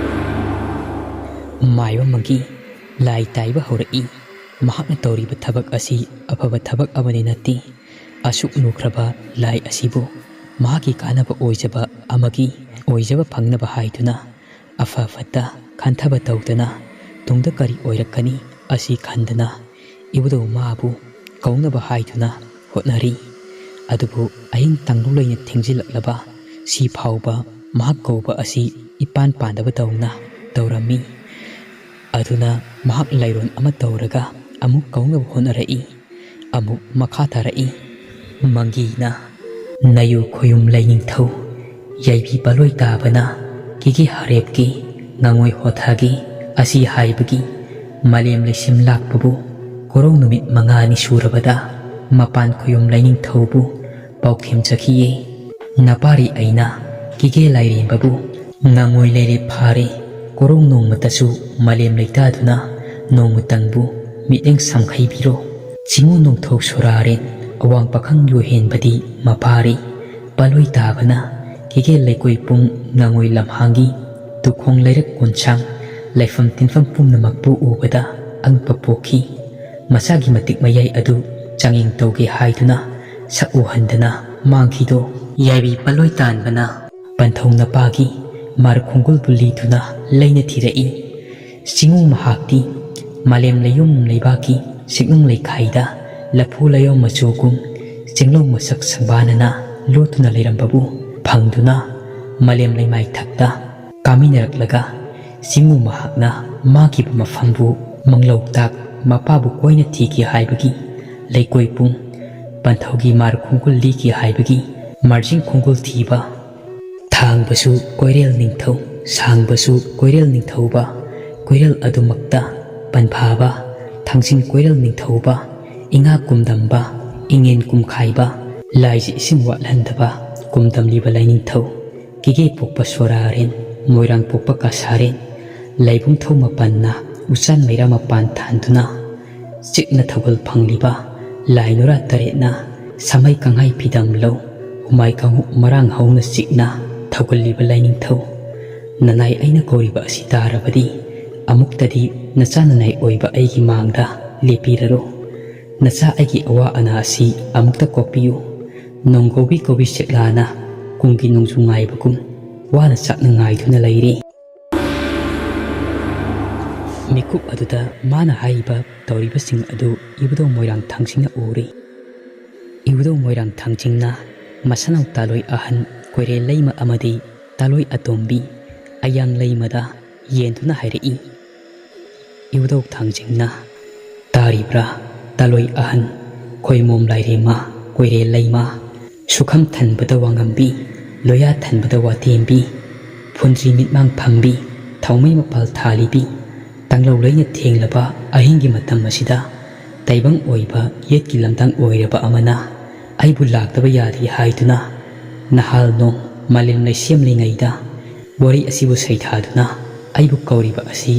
ꯃꯥꯏꯕ ꯃꯪꯒꯤ ꯂꯥꯏ ꯇꯥꯏꯕ ꯍꯧꯔꯛꯏ꯫ ꯃꯍꯥꯛꯅ ꯇꯧꯔꯤꯕ ꯊꯕꯛ ꯑꯁꯤ ꯑꯐꯕ ꯊꯕꯛ ꯑꯃꯗꯤ ꯅꯠꯇꯦ꯫ ꯑꯁꯨꯛ ꯂꯨꯈ꯭ꯔꯕ ꯂꯥꯏ ꯑꯁꯤꯕꯨ ꯃꯍꯥꯛꯀꯤ ꯀꯥꯟꯅꯕ ꯑꯣꯏꯖꯕ ꯑꯃꯒꯤ ꯑꯣꯏꯖꯕ ꯐꯪꯅꯕ ꯍꯥꯏꯗꯨꯅ ꯑꯐ ꯐꯠꯇ ꯈꯟꯊꯕ ꯇꯧꯗꯅ ꯇꯨꯡꯗ ꯀꯔꯤ ꯑꯣꯏꯔꯛꯀꯅꯤ ꯑꯁꯤ ꯈꯟꯗꯅ ꯏꯕꯨꯙꯧ ꯃꯥꯕꯨ ꯀꯧꯅꯕ ꯍꯥꯏꯗꯨꯅ ꯍꯣꯠꯅꯔꯤ꯫ ꯑꯗꯨꯕꯨ ꯑꯍꯤꯡ ꯇꯪꯂꯨ ꯂꯩꯅ ꯊꯦꯡꯖꯤꯜꯂꯛꯂꯕ ꯁꯤ ꯐꯥꯎꯕ ꯃꯍꯥꯛ ꯀꯧꯕ ꯑꯁꯤ ꯏꯄꯥꯟ ꯄꯥꯟꯗꯕꯗꯧꯅ ꯇꯧꯔꯝꯃꯤ꯫ ꯑꯗꯨꯅ ꯃꯍꯥꯛ ꯂꯥꯏꯔꯣꯟ ꯑꯃ ꯇꯧꯔꯒ ꯑꯃꯨꯛ ꯀꯧꯅꯕ ꯍꯣꯠꯅꯔꯛꯏ꯫ ꯑꯃꯨꯛ ꯃꯈꯥ ꯇꯥꯔꯛꯏ꯫ ꯃꯪꯒꯤꯅ ꯅꯌꯨ ꯈꯣꯌꯨꯝ ꯂꯩꯅꯤꯡꯊꯧ ꯌꯥꯏꯕꯤ ꯄꯥꯂꯣꯏ ꯇꯥꯕꯅ ꯀꯤꯒꯤ ꯍꯥꯔꯦꯞꯀꯤ ꯉꯥꯉꯣꯏ ꯍꯣꯊꯥꯒꯤ ꯑꯁꯤ ꯍꯥꯏꯕꯒꯤ ꯃꯥꯂꯦꯝ ꯂꯩꯁꯦꯝ ꯂꯥꯛꯄꯕꯨ ꯀꯣꯔꯧ ꯅꯨꯃꯤꯠ ꯃꯉꯥꯅꯤ ꯁꯨꯔꯕꯗ ꯃꯄꯥꯟ ꯈꯣꯌꯨꯝ ꯂꯩꯅꯤꯡꯊꯧꯕꯨ ꯄꯥꯎꯈꯦꯝ ꯆꯈꯤꯌꯦ꯫ ꯅꯄꯥꯔꯤ ꯑꯩꯅ ꯀꯤꯒꯦ ꯂꯥꯏꯔꯦꯝꯕꯕꯨ ꯉꯥꯉꯣꯏ ꯂꯩꯔꯦ ꯐꯥꯔꯦ ꯀꯣꯔꯧ ꯅꯣꯡꯃꯇꯁꯨ ꯃꯥꯂꯦꯝ ꯂꯩꯇꯥꯗꯨꯅ ꯅꯣꯡꯃꯇꯪꯕꯨ ꯃꯤꯠꯌꯦꯡ ꯁꯝꯈꯩꯕꯤꯔꯣ꯫ ꯆꯤꯡꯉꯨ ꯅꯣꯡꯊꯧ ꯁꯣꯔꯥꯔꯦꯟ ꯑꯋꯥꯡ ꯄꯥꯈꯪ ꯌꯣꯍꯦꯟꯕꯗꯤ ꯃꯄꯥꯔꯤ ꯄꯥꯂꯣꯏ ꯇꯥꯕꯅ ꯀꯤꯒꯦ ꯂꯩꯀꯣꯏ ꯄꯨꯡ ꯉꯥꯉꯣꯏ ꯂꯝꯍꯥꯡꯒꯤ ꯇꯨꯈꯣꯡ ꯂꯩꯔꯛ ꯀꯣꯟꯁꯥꯡ ꯂꯩꯐꯝ ꯇꯤꯟꯐꯝ ꯄꯨꯝꯅꯃꯛꯄꯨ ꯎꯕꯗ ꯑꯉꯛꯄ ꯄꯣꯛꯈꯤ꯫ ꯃꯁꯥꯒꯤ ꯃꯇꯤꯛ ꯃꯌꯥꯏ ꯑꯗꯨ ꯆꯥꯡꯌꯦꯡ ꯇꯧꯒꯦ ꯍꯥꯏꯗꯨꯅ ꯁꯛ ꯎꯍꯟꯗꯅ ꯃꯥꯡꯈꯤꯗꯣ ꯌꯥꯏꯕꯤ ꯄꯥꯂꯣꯏ ꯇꯥꯟꯕꯅ ꯄꯟꯊꯧ ꯅꯄꯥꯒꯤ ꯃꯥꯔ ꯈꯣꯡꯒꯨꯜꯕꯨ ꯂꯤꯗꯨꯅ ꯂꯩꯅ ꯊꯤꯔꯛꯏ꯫ ꯆꯤꯡꯉꯨ ꯃꯍꯥꯛꯇꯤ ꯃꯥꯂꯦꯝ ꯂꯩꯌꯨꯝ ꯂꯩꯕꯥꯛꯀꯤ ꯁꯤꯛꯅꯨꯡ ꯂꯩꯈꯥꯏꯗ ꯂꯐꯨ ꯂꯩꯌꯣꯝ ꯃꯆꯨꯒꯨꯝ ꯆꯤꯡꯂꯧ ꯃꯁꯛ ꯁꯪꯕꯥꯅꯅ ꯂꯣꯠꯇꯨꯅ ꯂꯩꯔꯝꯕꯕꯨ ꯐꯪꯗꯨꯅ ꯃꯥꯂꯦꯝ ꯂꯩꯃꯥꯏ ꯊꯛꯇ ꯀꯥꯃꯤꯟꯅꯔꯛꯂꯒ ꯆꯤꯡꯉꯨ ꯃꯍꯥꯛꯅ ꯃꯥꯡꯈꯤꯕ ꯃꯐꯝꯕꯨ ꯃꯪꯂꯧ ꯇꯥꯛ ꯃꯄꯥꯕꯨ ꯀꯣꯏꯅ ꯊꯤꯈꯤ ꯍꯥꯏꯕꯒꯤ ꯂꯩꯀꯣꯏ ꯄꯨꯡ ꯄꯟꯊꯧꯒꯤ ꯃꯥꯔ ꯈꯣꯡꯒꯨꯜ ꯂꯤꯈꯤ ꯍꯥꯏꯕꯒꯤ ꯃꯥꯔꯖꯤꯡ ꯈꯣꯡꯒꯨꯜ ꯊꯤꯕ꯫ ꯊꯥꯡꯕꯁꯨ ꯀꯣꯏꯔꯦꯜ ꯅꯤꯡꯊꯧ, ꯁꯥꯡꯕꯁꯨ ꯀꯣꯏꯔꯦꯜ ꯅꯤꯡꯊꯧꯕ, ꯀꯣꯏꯔꯦꯜ ꯑꯗꯨꯃꯛꯇ ꯄꯟꯐꯥꯕ, ꯊꯥꯡꯖꯤꯡ ꯀꯣꯏꯔꯦꯜ ꯅꯤꯡꯊꯧꯕ, ꯏꯉꯥ ꯀꯨꯝꯗꯝꯕ, ꯏꯉꯦꯟ ꯀꯨꯝꯈꯥꯏꯕ, ꯂꯥꯏꯖ ꯏꯁꯤꯡ ꯋꯥꯠꯍꯟꯗꯕ, ꯀꯨꯝꯗꯝꯂꯤꯕ ꯂꯥꯏꯅꯤꯡꯊꯧ, ꯀꯤꯒꯦ ꯄꯣꯛꯄ ꯁꯣꯔꯥꯔꯦꯟ, ꯃꯣꯏꯔꯥꯡ ꯄꯣꯛꯄ ꯀꯁꯥꯔꯦꯟ, ꯂꯥꯏꯕꯨꯡ ꯊꯧ ꯃꯄꯟꯅ ꯎꯆꯥꯟ ꯃꯩꯔꯥ ꯃꯄꯥꯟ ꯊꯥꯟꯗꯨꯅ, ꯆꯤꯛꯅ ꯊꯧꯒꯜ ꯐꯪꯂꯤꯕ ꯂꯥꯏ ꯅꯨꯔꯥ ꯇꯔꯦꯠꯅ ꯁꯥꯃꯩ ꯀꯪꯍꯥꯏ ꯐꯤꯗꯝ ꯂꯧ, ꯍꯨꯃꯥꯏ ꯀꯥꯡꯉꯨ ꯃꯔꯥꯡ ꯍꯧꯅ ꯆꯤꯛꯅ ꯊꯧꯒꯜꯂꯤꯕ ꯂꯥꯏꯅꯤꯡꯊꯧ, ꯅꯅꯥꯏ ꯑꯩꯅ ꯀꯧꯔꯤꯕ ꯑꯁꯤ ꯇꯥꯔꯕꯗꯤ, ꯑꯃꯨꯛꯇꯗꯤ ꯅꯆꯥ ꯅꯅꯥꯏ ꯑꯣꯏꯕ ꯑꯩꯒꯤ ꯃꯥꯡꯗ ꯂꯦꯞꯄꯤꯔꯔꯣ꯫ ꯅꯆꯥ ꯑꯩꯒꯤ ꯑꯋꯥ ꯑꯅꯥ ꯑꯁꯤ ꯑꯃꯨꯛꯇ ꯀꯣꯛꯄꯤꯌꯨ꯫ ꯅꯣꯡ ꯀꯧꯕꯤ ꯀꯧꯕꯤ ꯁꯦꯛꯂꯥꯅ ꯀꯨꯝꯒꯤ ꯅꯣꯡꯖꯨ ꯉꯥꯏꯕꯒꯨꯝ ꯋꯥꯅ ꯆꯥꯛꯅ ꯉꯥꯏꯗꯨꯅ ꯂꯩꯔꯤ꯫ ꯃꯤꯀꯨꯞ ꯑꯗꯨꯗ ꯃꯥꯅ ꯍꯥꯏꯔꯤꯕ ꯇꯧꯔꯤꯕꯁꯤꯡ ꯑꯗꯨ ꯏꯕꯨꯙꯧ ꯃꯣꯏꯔꯥꯡ ꯊꯥꯡꯖꯤꯡꯅ ꯎꯔꯤ꯫ ꯏꯕꯨꯙꯧ ꯃꯣꯏꯔꯥꯡ ꯊꯥꯡꯖꯤꯡꯅ ꯃꯁꯥꯅꯧ ꯇꯥꯂꯣꯏ ꯑꯍꯟ ꯀꯣꯏꯔꯦꯜ ꯂꯩꯃ ꯑꯃꯗꯤ ꯇꯥꯂꯣꯏ ꯑꯇꯣꯝꯕꯤ ꯑꯌꯥꯡ ꯂꯩꯃꯗ ꯌꯦꯟꯗꯨꯅ ꯍꯥꯏꯔꯛꯏ꯫ ꯏꯕꯨꯙꯧ ꯊꯥꯡꯖꯤꯡꯅ, "ꯇꯥꯔꯤꯕ꯭ꯔꯥ? ꯇꯥꯂꯣꯏ ꯑꯍꯟ, ꯈꯣꯏꯃꯣꯝ ꯂꯥꯏꯔꯦꯝꯃ, ꯀꯣꯏꯔꯦꯜ ꯂꯩꯃ, ꯁꯨꯈꯝ ꯊꯟꯕꯗ ꯋꯥꯉꯝꯕꯤ, ꯂꯣꯌꯥ ꯊꯟꯕꯗ ꯋꯥꯇꯦꯝꯕꯤ, ꯐꯨꯟꯗ꯭ꯔꯤ ꯃꯤꯠꯃꯥꯡ ꯐꯪꯕꯤ, ꯊꯥꯎꯃꯩ ꯃꯄꯥꯜ ꯊꯥꯜꯂꯤꯕꯤ, ꯇꯥꯡꯂꯧ ꯂꯩꯅ ꯊꯦꯡꯂꯕ ꯑꯍꯤꯡꯒꯤ ꯃꯇꯝ ꯑꯁꯤꯗ ꯇꯥꯏꯕꯪ ꯑꯣꯏꯕ ꯌꯦꯠꯀꯤ ꯂꯝꯗꯥꯡ ꯑꯣꯏꯔꯕ ꯑꯃꯅ ꯑꯩꯕꯨ ꯂꯥꯛꯇꯕ ꯌꯥꯗꯦ ꯍꯥꯏꯗꯨꯅ ꯅꯍꯥꯜ ꯅꯣꯡ ꯃꯥꯂꯦꯝ ꯂꯩꯁꯦꯝꯂꯤꯉꯩꯗ ꯋꯥꯔꯤ ꯑꯁꯤꯕꯨ ꯁꯩꯊꯥꯗꯨꯅ ꯑꯩꯕꯨ ꯀꯧꯔꯤꯕ ꯑꯁꯤ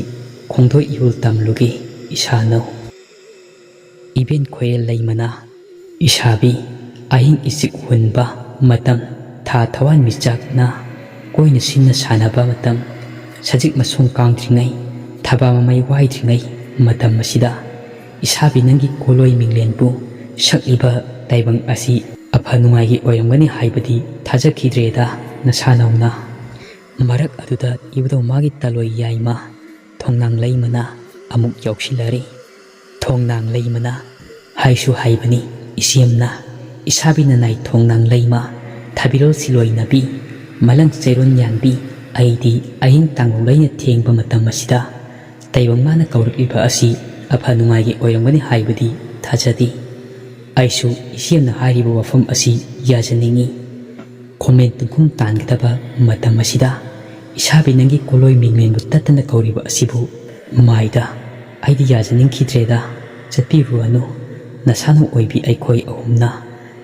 ꯈꯣꯡꯗꯣꯏ ꯏꯍꯨꯜ ꯇꯝꯂꯨꯒꯦ ꯏꯁꯥꯅꯧ"꯫ ꯏꯕꯦꯟ ꯈꯣꯏꯔꯦꯜ ꯂꯩꯃꯅ, ꯏꯁꯥꯕꯤ, ꯑꯍꯤꯡ ꯏꯆꯤꯛ ꯍꯨꯟꯕ ꯃꯇꯝ, ꯊꯥ ꯊꯋꯥꯟ ꯃꯤꯆꯥꯛꯅ ꯀꯣꯏꯅ ꯁꯤꯟꯅ ꯁꯥꯟꯅꯕ ꯃꯇꯝ, ꯁꯖꯤꯛ ꯃꯁꯣꯡ ꯀꯥꯡꯗ꯭ꯔꯤꯉꯩ, ꯊꯕꯥ ꯃꯃꯩ ꯋꯥꯏꯗ꯭ꯔꯤꯉꯩ ꯃꯇꯝ ꯑꯁꯤꯗ, ꯏꯁꯥꯕꯤ ꯅꯪꯒꯤ ꯀꯣꯂꯣꯏ ꯃꯤꯡꯂꯦꯟꯕꯨ ꯁꯛꯂꯤꯕ ꯇꯥꯏꯕꯪ ꯑꯁꯤ ꯑꯐ ꯅꯨꯡꯉꯥꯏꯒꯤ ꯑꯣꯏꯔꯝꯒꯅꯤ ꯍꯥꯏꯕꯗꯤ ꯊꯥꯖꯈꯤꯗ꯭ꯔꯦꯗ ꯅꯁꯥꯅꯧꯅ꯫ ꯃꯔꯛ ꯑꯗꯨꯗ ꯏꯕꯨꯙꯧ ꯃꯥꯒꯤ ꯇꯥꯂꯣꯏ ꯌꯥꯏꯃ ꯊꯣꯡꯅꯥꯡ ꯂꯩꯃꯅ ꯑꯃꯨꯛ ꯌꯥꯎꯁꯤꯜꯂꯔꯤ꯫ ꯊꯣꯡꯅꯥꯡ ꯂꯩꯃꯅ ꯍꯥꯏꯁꯨ ꯍꯥꯏꯕꯅꯤ, "ꯏꯆꯦꯝꯅ, ꯏꯁꯥꯕꯤ ꯅꯅꯥꯏ ꯊꯣꯡꯅꯥꯡ ꯂꯩꯃ, ꯊꯥꯕꯤꯔꯣꯜ ꯁꯤꯂꯣꯏꯅꯕꯤ, ꯃꯂꯪ ꯆꯩꯔꯣꯟ ꯌꯥꯟꯕꯤ, ꯑꯩꯗꯤ ꯑꯍꯤꯡ ꯇꯥꯡꯂꯧ ꯂꯩꯅ ꯊꯦꯡꯕ ꯃꯇꯝ ꯑꯁꯤꯗ ꯇꯥꯏꯕꯪ ꯃꯥꯅ ꯀꯧꯔꯛꯂꯤꯕ ꯑꯁꯤ ꯑꯐ ꯅꯨꯡꯉꯥꯏꯒꯤ ꯑꯣꯏꯔꯝꯒꯅꯤ ꯍꯥꯏꯕꯗꯤ ꯊꯥꯖꯗꯦ꯫ ꯑꯩꯁꯨ ꯏꯆꯦꯝꯅ ꯍꯥꯏꯔꯤꯕ ꯋꯥꯐꯝ ꯑꯁꯤ ꯌꯥꯖꯅꯤꯡꯏ"꯫ ꯈꯣꯝꯂꯦꯟ ꯇꯨꯡꯈꯨꯝ ꯇꯥꯟꯒꯗꯕ ꯃꯇꯝ ꯑꯁꯤꯗ ꯏꯁꯥꯕꯤ ꯅꯪꯒꯤ ꯀꯣꯂꯣꯏ ꯃꯤꯡꯂꯦꯟꯕꯨ ꯇꯠꯇꯅ ꯀꯧꯔꯤꯕ ꯑꯁꯤꯕꯨ ꯃꯥꯏꯗ ꯑꯩꯗꯤ ꯌꯥꯖꯅꯤꯡꯈꯤꯗ꯭ꯔꯦꯗ꯫ ꯆꯠꯄꯤꯔꯨꯔꯅꯨ꯫ ꯅꯁꯥꯅꯧ ꯑꯣꯏꯕꯤ ꯑꯩꯈꯣꯏ ꯑꯍꯨꯝꯅ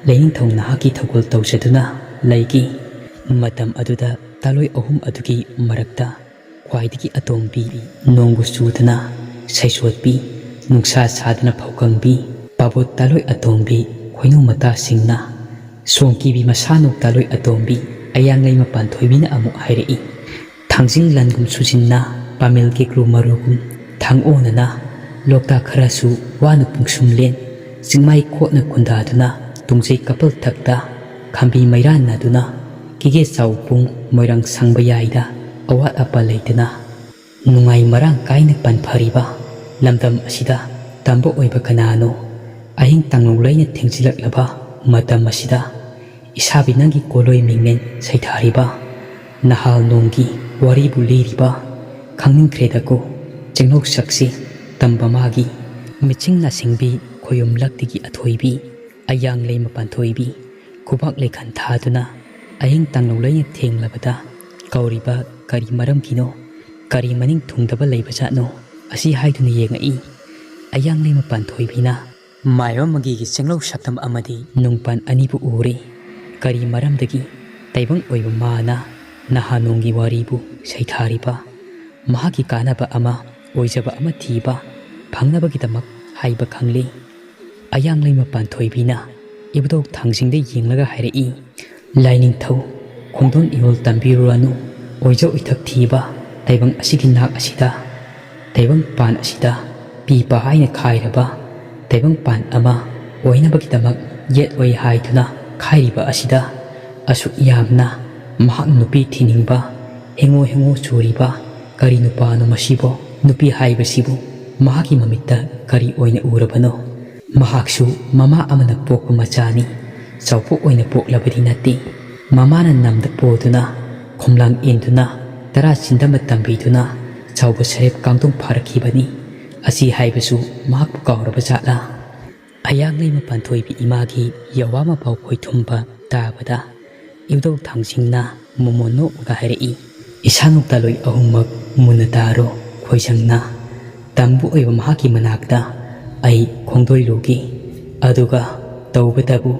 ꯂꯩꯅꯤꯡꯊꯧ ꯅꯍꯥꯛꯀꯤ ꯊꯧꯒꯜ ꯇꯧꯖꯗꯨꯅ ꯂꯩꯒꯦ꯫ ꯃꯇꯝ ꯑꯗꯨꯗ ꯇꯥꯂꯣꯏ ꯑꯍꯨꯝ ꯑꯗꯨꯒꯤ ꯃꯔꯛꯇ ꯈ꯭ꯋꯥꯏꯗꯒꯤ ꯑꯇꯣꯝꯕꯤ ꯅꯣꯡꯕꯨ ꯆꯨꯗꯅ ꯁꯩꯁꯣꯠꯄꯤ, ꯅꯨꯡꯁꯥ ꯁꯥꯗꯅ ꯐꯧꯀꯪꯕꯤ ꯄꯥꯕꯣꯠ ꯇꯥꯂꯣꯏ ꯑꯇꯣꯝꯕꯤ ꯈꯣꯏꯅꯨ ꯃꯇꯥꯁꯤꯡꯅ ꯁꯣꯡꯀꯤꯕꯤ ꯃꯁꯥꯅꯨ ꯇꯥꯂꯣꯏ ꯑꯇꯣꯝꯕꯤ ꯑꯌꯥꯡꯂꯩꯃ ꯄꯥꯟꯊꯣꯏꯕꯤꯅ ꯑꯃꯨꯛ ꯍꯥꯏꯔꯛꯏ꯫ ꯊꯥꯡꯖꯤꯡ ꯂꯟꯒꯨꯝ ꯁꯨꯖꯤꯟꯅ, ꯄꯥꯃꯦꯜ ꯀꯦꯀ꯭ꯔꯨ ꯃꯔꯨꯒꯨꯝ ꯊꯥꯡꯑꯣꯅꯅ, ꯂꯣꯛꯇꯥꯛ ꯈꯔꯁꯨ ꯋꯥꯅ ꯄꯨꯡꯁꯨꯝꯂꯦꯟ, ꯆꯤꯡꯃꯥꯏ ꯀꯣꯠꯅ ꯈꯨꯟꯗꯥꯗꯨꯅ, ꯇꯨꯡꯖꯩ ꯀꯄꯜ ꯊꯛꯇ ꯈꯝꯕꯤ ꯃꯩꯔꯥꯟꯅꯗꯨꯅ, ꯀꯤꯒꯦ ꯆꯥꯎꯄꯨꯡ ꯃꯣꯏꯔꯥꯡ ꯁꯪꯕ ꯌꯥꯏꯗ, ꯑꯋꯥꯠ ꯑꯄꯥ ꯂꯩꯇꯅ, ꯅꯨꯡꯉꯥꯏ ꯃꯔꯥꯡ ꯀꯥꯏꯅ ꯄꯟꯐꯔꯤꯕ ꯂꯝꯗꯝ ꯑꯁꯤꯗ ꯇꯝꯕ ꯑꯣꯏꯕ ꯀꯅꯥꯅꯣ? ꯑꯍꯤꯡ ꯇꯥꯡꯂꯧ ꯂꯩꯅ ꯊꯦꯡꯖꯤꯜꯂꯛꯂꯕ ꯃꯇꯝ ꯑꯁꯤꯗ, ꯏꯁꯥꯕꯤ ꯅꯪꯒꯤ ꯀꯣꯂꯣꯏ ꯃꯤꯡꯂꯦꯟ ꯁꯩꯊꯥꯔꯤꯕ, ꯅꯍꯥꯜ ꯅꯣꯡꯒꯤ ꯋꯥꯔꯤꯕꯨ ꯂꯤꯔꯤꯕ, ꯈꯪꯅꯤꯡꯈ꯭ꯔꯦꯗꯀꯣ ꯆꯦꯡꯂꯧ ꯁꯛꯁꯤ ꯇꯝꯕ ꯃꯥꯒꯤ꯫ ꯃꯤꯆꯤꯡ ꯅꯥꯁꯤꯡꯕꯤ ꯈꯣꯌꯨꯝꯂꯛꯇꯒꯤ ꯑꯊꯣꯏꯕꯤ, ꯑꯌꯥꯡ ꯂꯩꯃ ꯄꯥꯟꯊꯣꯏꯕꯤ, ꯈꯨꯕꯥꯛ ꯂꯩꯈꯟ ꯊꯥꯗꯨꯅ ꯑꯍꯤꯡ ꯇꯥꯡꯂꯧ ꯂꯩꯅ ꯊꯦꯡꯂꯕꯗ ꯀꯧꯔꯤꯕ ꯀꯔꯤ ꯃꯔꯝꯒꯤꯅꯣ? ꯀꯔꯤ ꯃꯅꯤꯡ ꯊꯨꯡꯗꯕ ꯂꯩꯕꯖꯥꯠꯅꯣ? ꯑꯁꯤ ꯍꯥꯏꯗꯨꯅ ꯌꯦꯡꯉꯛꯏ꯫ ꯑꯌꯥꯡ ꯂꯩꯃ ꯄꯥꯟꯊꯣꯏꯕꯤꯅ ꯃꯥꯏꯕ ꯃꯒꯤꯒꯤ ꯆꯦꯡꯂꯧ ꯁꯛꯇꯝ ꯑꯃꯗꯤ ꯅꯨꯡꯄꯥꯟ ꯑꯅꯤꯕꯨ ꯎꯔꯦ꯫ ꯀꯔꯤ ꯃꯔꯝꯗꯒꯤ ꯇꯥꯏꯕꯪ ꯑꯣꯏꯕ ꯃꯥꯅ ꯅꯍꯥ ꯅꯣꯡꯒꯤ ꯋꯥꯔꯤꯕꯨ ꯁꯩꯊꯥꯔꯤꯕ? ꯃꯍꯥꯛꯀꯤ ꯀꯥꯟꯅꯕ ꯑꯃ, ꯑꯣꯏꯖꯕ ꯑꯃ ꯊꯤꯕ ꯐꯪꯅꯕꯒꯤꯗꯃꯛ ꯍꯥꯏꯕ ꯈꯪꯂꯦ꯫ ꯑꯌꯥꯡ ꯂꯩꯃ ꯄꯥꯟꯊꯣꯏꯕꯤꯅ ꯏꯕꯨꯙꯧ ꯊꯥꯡꯖꯤꯡꯗ ꯌꯦꯡꯂꯒ ꯍꯥꯏꯔꯛꯏ, ꯂꯥꯏꯅꯤꯡꯊꯧ, ꯈꯣꯡꯗꯣꯟ ꯏꯔꯣꯜ ꯇꯝꯕꯤꯔꯨꯔꯅꯨ꯫ ꯑꯣꯏꯖ ꯑꯣꯏꯊꯛ ꯊꯤꯕ ꯇꯥꯏꯕꯪ ꯑꯁꯤꯒꯤ ꯅꯥꯛ ꯑꯁꯤꯗ, ꯇꯥꯏꯕꯪ ꯄꯥꯟ ꯑꯁꯤꯗ ꯄꯤꯕ ꯍꯥꯏꯅ ꯈꯥꯏꯔꯕ ꯇꯥꯏꯕꯪ ꯄꯥꯟ ꯑꯃ ꯑꯣꯏꯅꯕꯒꯤꯗꯃꯛ ꯌꯦꯠ ꯑꯣꯏ ꯍꯥꯏꯗꯨꯅ ꯈꯥꯏꯔꯤꯕ ꯑꯁꯤꯗ ꯑꯁꯨꯛ ꯌꯥꯝꯅ ꯃꯍꯥꯛ ꯅꯨꯄꯤ ꯊꯤꯅꯤꯡꯕ ꯍꯦꯡꯉꯣ ꯍꯦꯡꯉꯣ ꯆꯨꯔꯤꯕ ꯀꯔꯤ ꯅꯨꯄꯥꯅꯣ ꯃꯁꯤꯕꯣ? ꯅꯨꯄꯤ ꯍꯥꯏꯕꯁꯤꯕꯨ ꯃꯍꯥꯛꯀꯤ ꯃꯃꯤꯠꯇ ꯀꯔꯤ ꯑꯣꯏꯅ ꯎꯔꯕꯅꯣ? ꯃꯍꯥꯛꯁꯨ ꯃꯃꯥ ꯑꯃꯅ ꯄꯣꯛꯄ ꯃꯆꯥꯅꯤ꯫ ꯆꯥꯎꯄꯣꯛ ꯑꯣꯏꯅ ꯄꯣꯛꯂꯕꯗꯤ ꯅꯠꯇꯦ꯫ ꯃꯃꯥꯅ ꯅꯝꯗ ꯄꯣꯗꯨꯅ, ꯈꯣꯝꯂꯥꯡ ꯏꯟꯗꯨꯅ, ꯇꯔꯥ ꯆꯤꯟꯗꯝꯕ ꯇꯝꯕꯤꯗꯨꯅ ꯆꯥꯎꯕ ꯁꯔꯦꯞ ꯀꯥꯡꯗꯣꯡ ꯐꯥꯔꯛꯈꯤꯕꯅꯤ꯫ ꯑꯁꯤ ꯍꯥꯏꯕꯁꯨ ꯃꯍꯥꯛꯄꯨ ꯀꯥꯎꯔꯕ ꯖꯥꯠꯂꯥ? ꯑꯌꯥꯡ ꯂꯩꯃ ꯄꯥꯟꯊꯣꯏꯕꯤ ꯏꯃꯥꯒꯤ ꯌꯥꯋꯥ ꯃꯄꯥꯎ ꯈꯣꯏꯊꯨꯝꯕ ꯇꯥꯕꯗ ꯏꯕꯨꯙꯧ ꯊꯥꯡꯖꯤꯡꯅ ꯃꯣꯃꯣꯟ ꯅꯣꯛꯂꯒ ꯍꯥꯏꯔꯛꯏ, "ꯏꯁꯥꯅꯧ ꯇꯥꯂꯣꯏ ꯑꯍꯨꯝꯃꯛ ꯃꯨꯟꯅ ꯇꯥꯔꯣ ꯈꯣꯏꯖꯪꯅ꯫ ꯇꯝꯕ ꯑꯣꯏꯕ ꯃꯍꯥꯛꯀꯤ ꯃꯅꯥꯛꯇ ꯑꯩ ꯈꯣꯡꯗꯣꯏꯂꯨꯒꯦ꯫ ꯑꯗꯨꯒ ꯇꯧꯕꯇꯕꯨ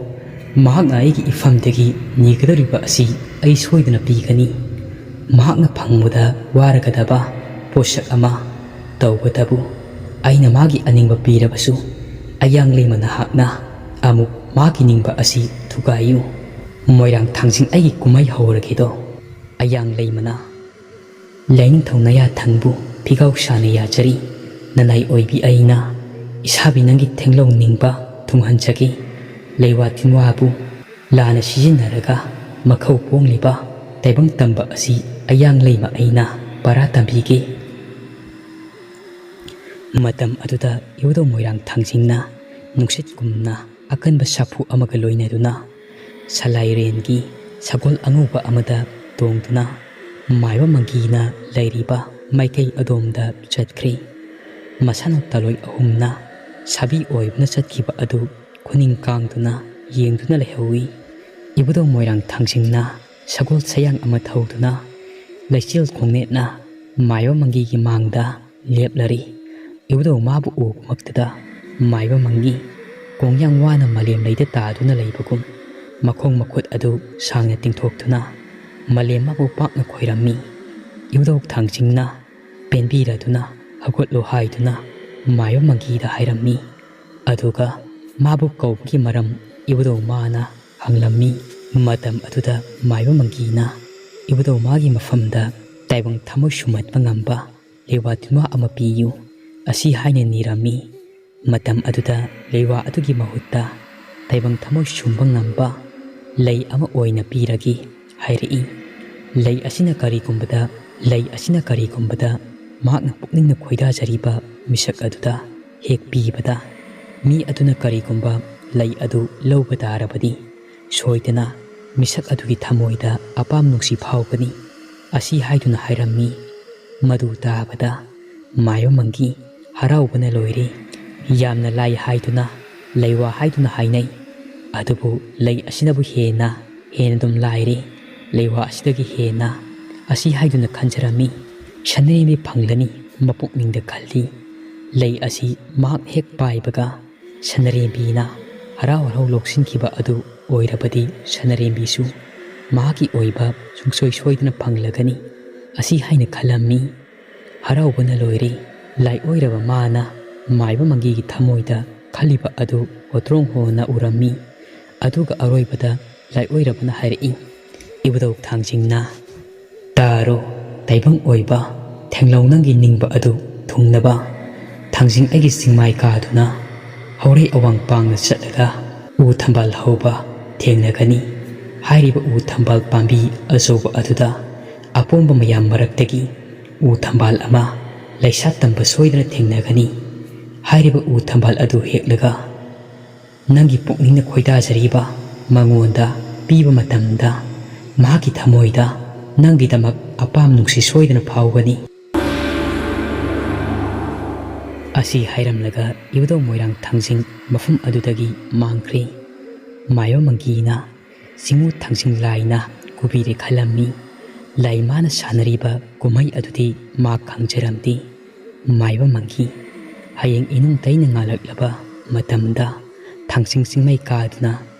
ꯃꯍꯥꯛꯅ ꯑꯩꯒꯤ ꯏꯐꯝꯗꯒꯤ ꯅꯤꯒꯗꯧꯔꯤꯕ ꯑꯁꯤ ꯑꯩ ꯁꯣꯏꯗꯅ ꯄꯤꯒꯅꯤ꯫ ꯃꯍꯥꯛꯅ ꯐꯪꯕꯗ ꯋꯥꯔꯒꯗꯕ ꯄꯣꯠꯁꯛ ꯑꯃ꯫ ꯇꯧꯕꯇꯕꯨ ꯑꯩꯅ ꯃꯥꯒꯤ ꯑꯅꯤꯡꯕ ꯄꯤꯔꯕꯁꯨ ꯑꯌꯥꯡ ꯂꯩꯃ ꯅꯍꯥꯛꯅ ꯑꯃꯨꯛ ꯃꯥꯒꯤ ꯅꯤꯡꯕ ꯑꯁꯤ ꯊꯨꯒꯥꯏꯌꯨ꯫" "ꯃꯣꯏꯔꯥꯡ ꯊꯥꯡꯖꯤꯡ ꯑꯩꯒꯤ ꯀꯨꯝꯍꯩ ꯍꯧꯔꯒꯦꯗꯣ꯫" ꯑꯌꯥꯡ ꯂꯩꯃꯅ, "ꯂꯥꯏꯅꯤꯡꯊꯧ ꯅꯌꯥꯊꯪꯕꯨ ꯐꯤꯒꯥꯎ ꯁꯥꯅ ꯌꯥꯖꯔꯤ꯫ ꯅꯅꯥꯏ ꯑꯣꯏꯕꯤ ꯑꯩꯅ ꯏꯁꯥꯕꯤ ꯅꯪꯒꯤ ꯊꯦꯡꯂꯧ ꯅꯤꯡꯕ ꯊꯨꯡꯍꯟꯖꯒꯦ꯫ ꯂꯩꯋꯥ ꯇꯤꯟꯋꯥꯕꯨ ꯂꯥꯟꯅ ꯁꯤꯖꯤꯟꯅꯔꯒ ꯃꯈꯧ ꯄꯣꯡꯂꯤꯕ ꯇꯥꯏꯕꯪ ꯇꯝꯕ ꯑꯁꯤ ꯑꯌꯥꯡ ꯂꯩꯃ ꯑꯩꯅ ꯄꯔꯥ ꯇꯝꯕꯤꯒꯦ꯫" ꯃꯇꯝ ꯑꯗꯨꯗ ꯏꯕꯨꯙꯧ ꯃꯣꯏꯔꯥꯡ ꯊꯥꯡꯖꯤꯡꯅ ꯅꯨꯡꯁꯤꯠꯀꯨꯝꯅ ꯑꯀꯟꯕ ꯁꯥꯐꯨ ꯑꯃꯒ ꯂꯣꯏꯅꯗꯨꯅ ꯁꯂꯥꯏꯔꯦꯟꯒꯤ ꯁꯒꯣꯜ ꯑꯉꯧꯕ ꯑꯃꯗ ꯇꯣꯡꯗꯨꯅ ꯃꯥꯏꯕ ꯃꯪꯒꯤꯅ ꯂꯩꯔꯤꯕ ꯃꯥꯏꯀꯩ ꯑꯗꯣꯝꯗ ꯆꯠꯈ꯭ꯔꯦ꯫ ꯃꯁꯥꯅꯧ ꯇꯥꯂꯣꯏ ꯑꯍꯨꯝꯅ ꯁꯥꯕꯤ ꯑꯣꯏꯕꯅ ꯆꯠꯈꯤꯕ ꯑꯗꯨ ꯈꯨꯅꯤꯡ ꯀꯥꯡꯗꯨꯅ ꯌꯦꯡꯗꯨꯅ ꯂꯩꯍꯧꯏ꯫ ꯏꯕꯨꯙꯧ ꯃꯣꯏꯔꯥꯡ ꯊꯥꯡꯖꯤꯡꯅ ꯁꯒꯣꯜ ꯁꯌꯥꯡ ꯑꯃ ꯊꯧꯗꯨꯅ ꯂꯩꯆꯤꯜ ꯈꯣꯡꯅꯦꯠꯅ ꯃꯥꯏꯕ ꯃꯪꯒꯤꯒꯤ ꯃꯥꯡꯗ ꯂꯦꯞꯂꯔꯤ꯫ ꯏꯕꯨꯙꯧ ꯃꯥꯕꯨ ꯎꯕꯃꯛꯇꯗ ꯃꯥꯏꯕ ꯃꯪꯒꯤ ꯀꯣꯡꯌꯥꯡ ꯋꯥꯅ ꯃꯥꯂꯦꯝ ꯂꯩꯗ ꯇꯥꯗꯨꯅ ꯂꯩꯕꯒꯨꯝ ꯃꯈꯣꯡ ꯃꯈꯨꯠ ꯑꯗꯨ ꯁꯥꯡꯅ ꯇꯤꯡꯊꯣꯛꯇꯨꯅ ꯃꯥꯂꯦꯝ ꯃꯥꯕꯨ ꯄꯥꯛꯅ ꯈꯣꯏꯔꯝꯃꯤ꯫ ꯏꯕꯨꯙꯧ ꯊꯥꯡꯖꯤꯡꯅ ꯄꯦꯟꯕꯤꯔꯗꯨꯅ ꯍꯧꯒꯠꯂꯣ ꯍꯥꯏꯗꯨꯅ ꯃꯥꯏꯕ ꯃꯪꯒꯤꯗ ꯍꯥꯏꯔꯝꯃꯤ꯫ ꯑꯗꯨꯒ ꯃꯥꯕꯨ ꯀꯧꯕꯒꯤ ꯃꯔꯝ ꯏꯕꯨꯙꯧ ꯃꯥꯅ ꯍꯪꯂꯝꯃꯤ꯫ ꯃꯇꯝ ꯑꯗꯨꯗ ꯃꯥꯏꯕ ꯃꯪꯒꯤꯅ ꯏꯕꯨꯙꯧ ꯃꯥꯒꯤ ꯃꯐꯝꯗ ꯇꯥꯏꯕꯪ ꯊꯃꯣꯏ ꯁꯨꯝꯍꯠꯄ ꯉꯝꯕ ꯂꯩꯋꯥ ꯇꯤꯟꯋꯥ ꯑꯃ ꯄꯤꯌꯨ ꯑꯁꯤ ꯍꯥꯏꯅ ꯅꯤꯔꯝꯃꯤ꯫ ꯃꯇꯝ ꯑꯗꯨꯗ ꯂꯩꯋꯥ ꯑꯗꯨꯒꯤ ꯃꯍꯨꯠꯇ ꯇꯥꯏꯕꯪ ꯊꯃꯣꯏ ꯁꯨꯝꯕ ꯉꯝꯕ ꯂꯩ ꯑꯃ ꯑꯣꯏꯅ ꯄꯤꯔꯒꯦ ꯍꯥꯏꯔꯛꯏ꯫ ꯂꯩ ꯑꯁꯤꯅ ꯀꯔꯤꯒꯨꯝꯕꯗ, ꯂꯩ ꯑꯁꯤꯅ ꯀꯔꯤꯒꯨꯝꯕꯗ ꯃꯍꯥꯛꯅ ꯄꯨꯛꯅꯤꯡꯅ ꯈꯣꯏꯗꯥꯖꯔꯤꯕ ꯃꯤꯁꯛ ꯑꯗꯨꯗ ꯍꯦꯛ ꯄꯤꯕꯗ, ꯃꯤ ꯑꯗꯨꯅ ꯀꯔꯤꯒꯨꯝꯕ ꯂꯩ ꯑꯗꯨ ꯂꯧꯕ ꯇꯥꯔꯕꯗꯤ, ꯁꯣꯏꯗꯅ ꯃꯤꯁꯛ ꯑꯗꯨꯒꯤ ꯊꯃꯣꯏꯗ ꯑꯄꯥꯝ ꯅꯨꯡꯁꯤ ꯐꯥꯎꯒꯅꯤ ꯑꯁꯤ ꯍꯥꯏꯗꯨꯅ ꯍꯥꯏꯔꯝꯃꯤ꯫ ꯃꯗꯨ ꯇꯥꯕꯗ ꯃꯥꯏꯕ ꯃꯪꯒꯤ ꯍꯔꯥꯎꯕꯅ ꯂꯣꯏꯔꯦ꯫ ꯌꯥꯝꯅ ꯂꯥꯏ ꯍꯥꯏꯗꯨꯅ, ꯂꯩꯋꯥ ꯍꯥꯏꯗꯨꯅ ꯍꯥꯏꯅꯩ꯫ ꯑꯗꯨꯕꯨ ꯂꯩ ꯑꯁꯤꯅꯕꯨ ꯍꯦꯟꯅ ꯍꯦꯟꯅ ꯑꯗꯨꯝ ꯂꯥꯏꯔꯤ꯫ ꯂꯩꯋꯥ ꯑꯁꯤꯗꯒꯤ ꯍꯦꯟꯅ ꯑꯁꯤ ꯍꯥꯏꯗꯨꯅ ꯈꯟꯖꯔꯝꯃꯤ꯫ ꯁꯅꯔꯦꯝꯕꯤ ꯐꯪꯂꯅꯤ ꯃꯄꯨꯛꯅꯤꯡꯗ ꯈꯜꯂꯤ꯫ ꯂꯩ ꯑꯁꯤ ꯃꯍꯥꯛ ꯍꯦꯛ ꯄꯥꯏꯕꯒ ꯁꯅꯔꯦꯝꯕꯤꯅ ꯍꯔꯥꯎ ꯍꯔꯥꯎ ꯂꯧꯁꯤꯟꯈꯤꯕ ꯑꯗꯨ ꯑꯣꯏꯔꯕꯗꯤ ꯁꯅꯔꯦꯝꯕꯤꯁꯨ ꯃꯍꯥꯛꯀꯤ ꯑꯣꯏꯕ ꯁꯨꯡꯁꯣꯏ ꯁꯣꯏꯗꯅ ꯐꯪꯂꯒꯅꯤ꯫ ꯑꯁꯤ ꯍꯥꯏꯅ ꯈꯜꯂꯝꯃꯤ꯫ ꯍꯔꯥꯎꯕꯅ ꯂꯣꯏꯔꯦ꯫ ꯂꯥꯏꯑꯣꯏꯔꯕ ꯃꯥꯅ ꯃꯥꯏꯕ ꯃꯪꯒꯤꯒꯤ ꯊꯃꯣꯏꯗ ꯈꯜꯂꯤꯕ ꯑꯗꯨ ꯍꯣꯇ꯭ꯔꯣꯡ ꯍꯣꯅ ꯎꯔꯝꯃꯤ꯫ ꯑꯗꯨꯒ ꯑꯔꯣꯏꯕꯗ ꯂꯥꯏꯑꯣꯏꯔꯕꯅ ꯍꯥꯏꯔꯛꯏ, "ꯏꯕꯨꯙꯧ ꯊꯥꯡꯖꯤꯡꯅ ꯇꯥꯔꯣ, ꯇꯥꯏꯕꯪ ꯑꯣꯏꯕ ꯊꯦꯡꯂꯧ ꯅꯪꯒꯤ ꯅꯤꯡꯕ ꯑꯗꯨ ꯊꯨꯡꯅꯕ ꯊꯥꯡꯖꯤꯡ ꯑꯩꯒꯤ ꯆꯤꯡꯃꯥꯏ ꯀꯥꯗꯨꯅ ꯍꯧꯔꯩ ꯑꯋꯥꯡ ꯄꯥꯡꯅ ꯆꯠꯂꯒ ꯎ ꯊꯝꯕꯥꯜ ꯍꯧꯕ ꯊꯦꯡꯅꯒꯅꯤ꯫ ꯍꯥꯏꯔꯤꯕ ꯎ ꯊꯝꯕꯥꯜ ꯄꯥꯝꯕꯤ ꯑꯆꯧꯕ ꯑꯗꯨꯗ ꯑꯄꯣꯝꯕ ꯃꯌꯥꯝ ꯃꯔꯛꯇꯒꯤ ꯎ ꯊꯝꯕꯥꯜ ꯑꯃ ꯂꯩꯁꯥ ꯇꯝꯕ ꯁꯣꯏꯗꯅ ꯊꯦꯡꯅꯒꯅꯤ꯫ ꯍꯥꯏꯔꯤꯕ ꯎ ꯊꯝꯕꯥꯜ ꯑꯗꯨ ꯍꯦꯛꯂꯒ ꯅꯪꯒꯤ ꯄꯨꯛꯅꯤꯡꯅ ꯈꯣꯏꯗꯥꯖꯔꯤꯕ ꯃꯉꯣꯟꯗ ꯄꯤꯕ ꯃꯇꯝꯗ ꯃꯍꯥꯛꯀꯤ ꯊꯃꯣꯏꯗ ꯅꯪꯒꯤꯗꯃꯛ ꯑꯄꯥꯝ ꯅꯨꯡꯁꯤ ꯁꯣꯏꯗꯅ ꯐꯥꯎꯒꯅꯤ"꯫ ꯑꯁꯤ ꯍꯥꯏꯔꯝꯂꯒ ꯏꯕꯨꯙꯧ ꯃꯣꯏꯔꯥꯡ ꯊꯥꯡꯖꯤꯡ ꯃꯐꯝ ꯑꯗꯨꯗꯒꯤ ꯃꯥꯡꯈ꯭ꯔꯦ꯫ ꯃꯥꯏꯕ ꯃꯪꯒꯤꯅ ꯆꯤꯡꯉꯨ ꯊꯥꯡꯖꯤꯡ ꯂꯥꯏꯅ ꯀꯨꯕꯤꯔꯦ ꯈꯜꯂꯝꯃꯤ꯫ ꯂꯥꯏ ꯃꯥꯅ ꯁꯥꯟꯅꯔꯤꯕ ꯀꯨꯝꯍꯩ ꯑꯗꯨꯗꯤ ꯃꯥ ꯈꯪꯖꯔꯝꯗꯦ꯫ ꯃꯥꯏꯕ ꯃꯪꯒꯤ ꯍꯌꯦꯡ ꯏꯅꯨꯡ ꯇꯩꯅ ꯉꯥꯜꯂꯛꯂꯕ ꯃꯇꯝꯗ ꯊꯥꯡꯖꯤꯡ ꯆꯤꯡꯃꯩ ꯀꯥꯗꯨꯅ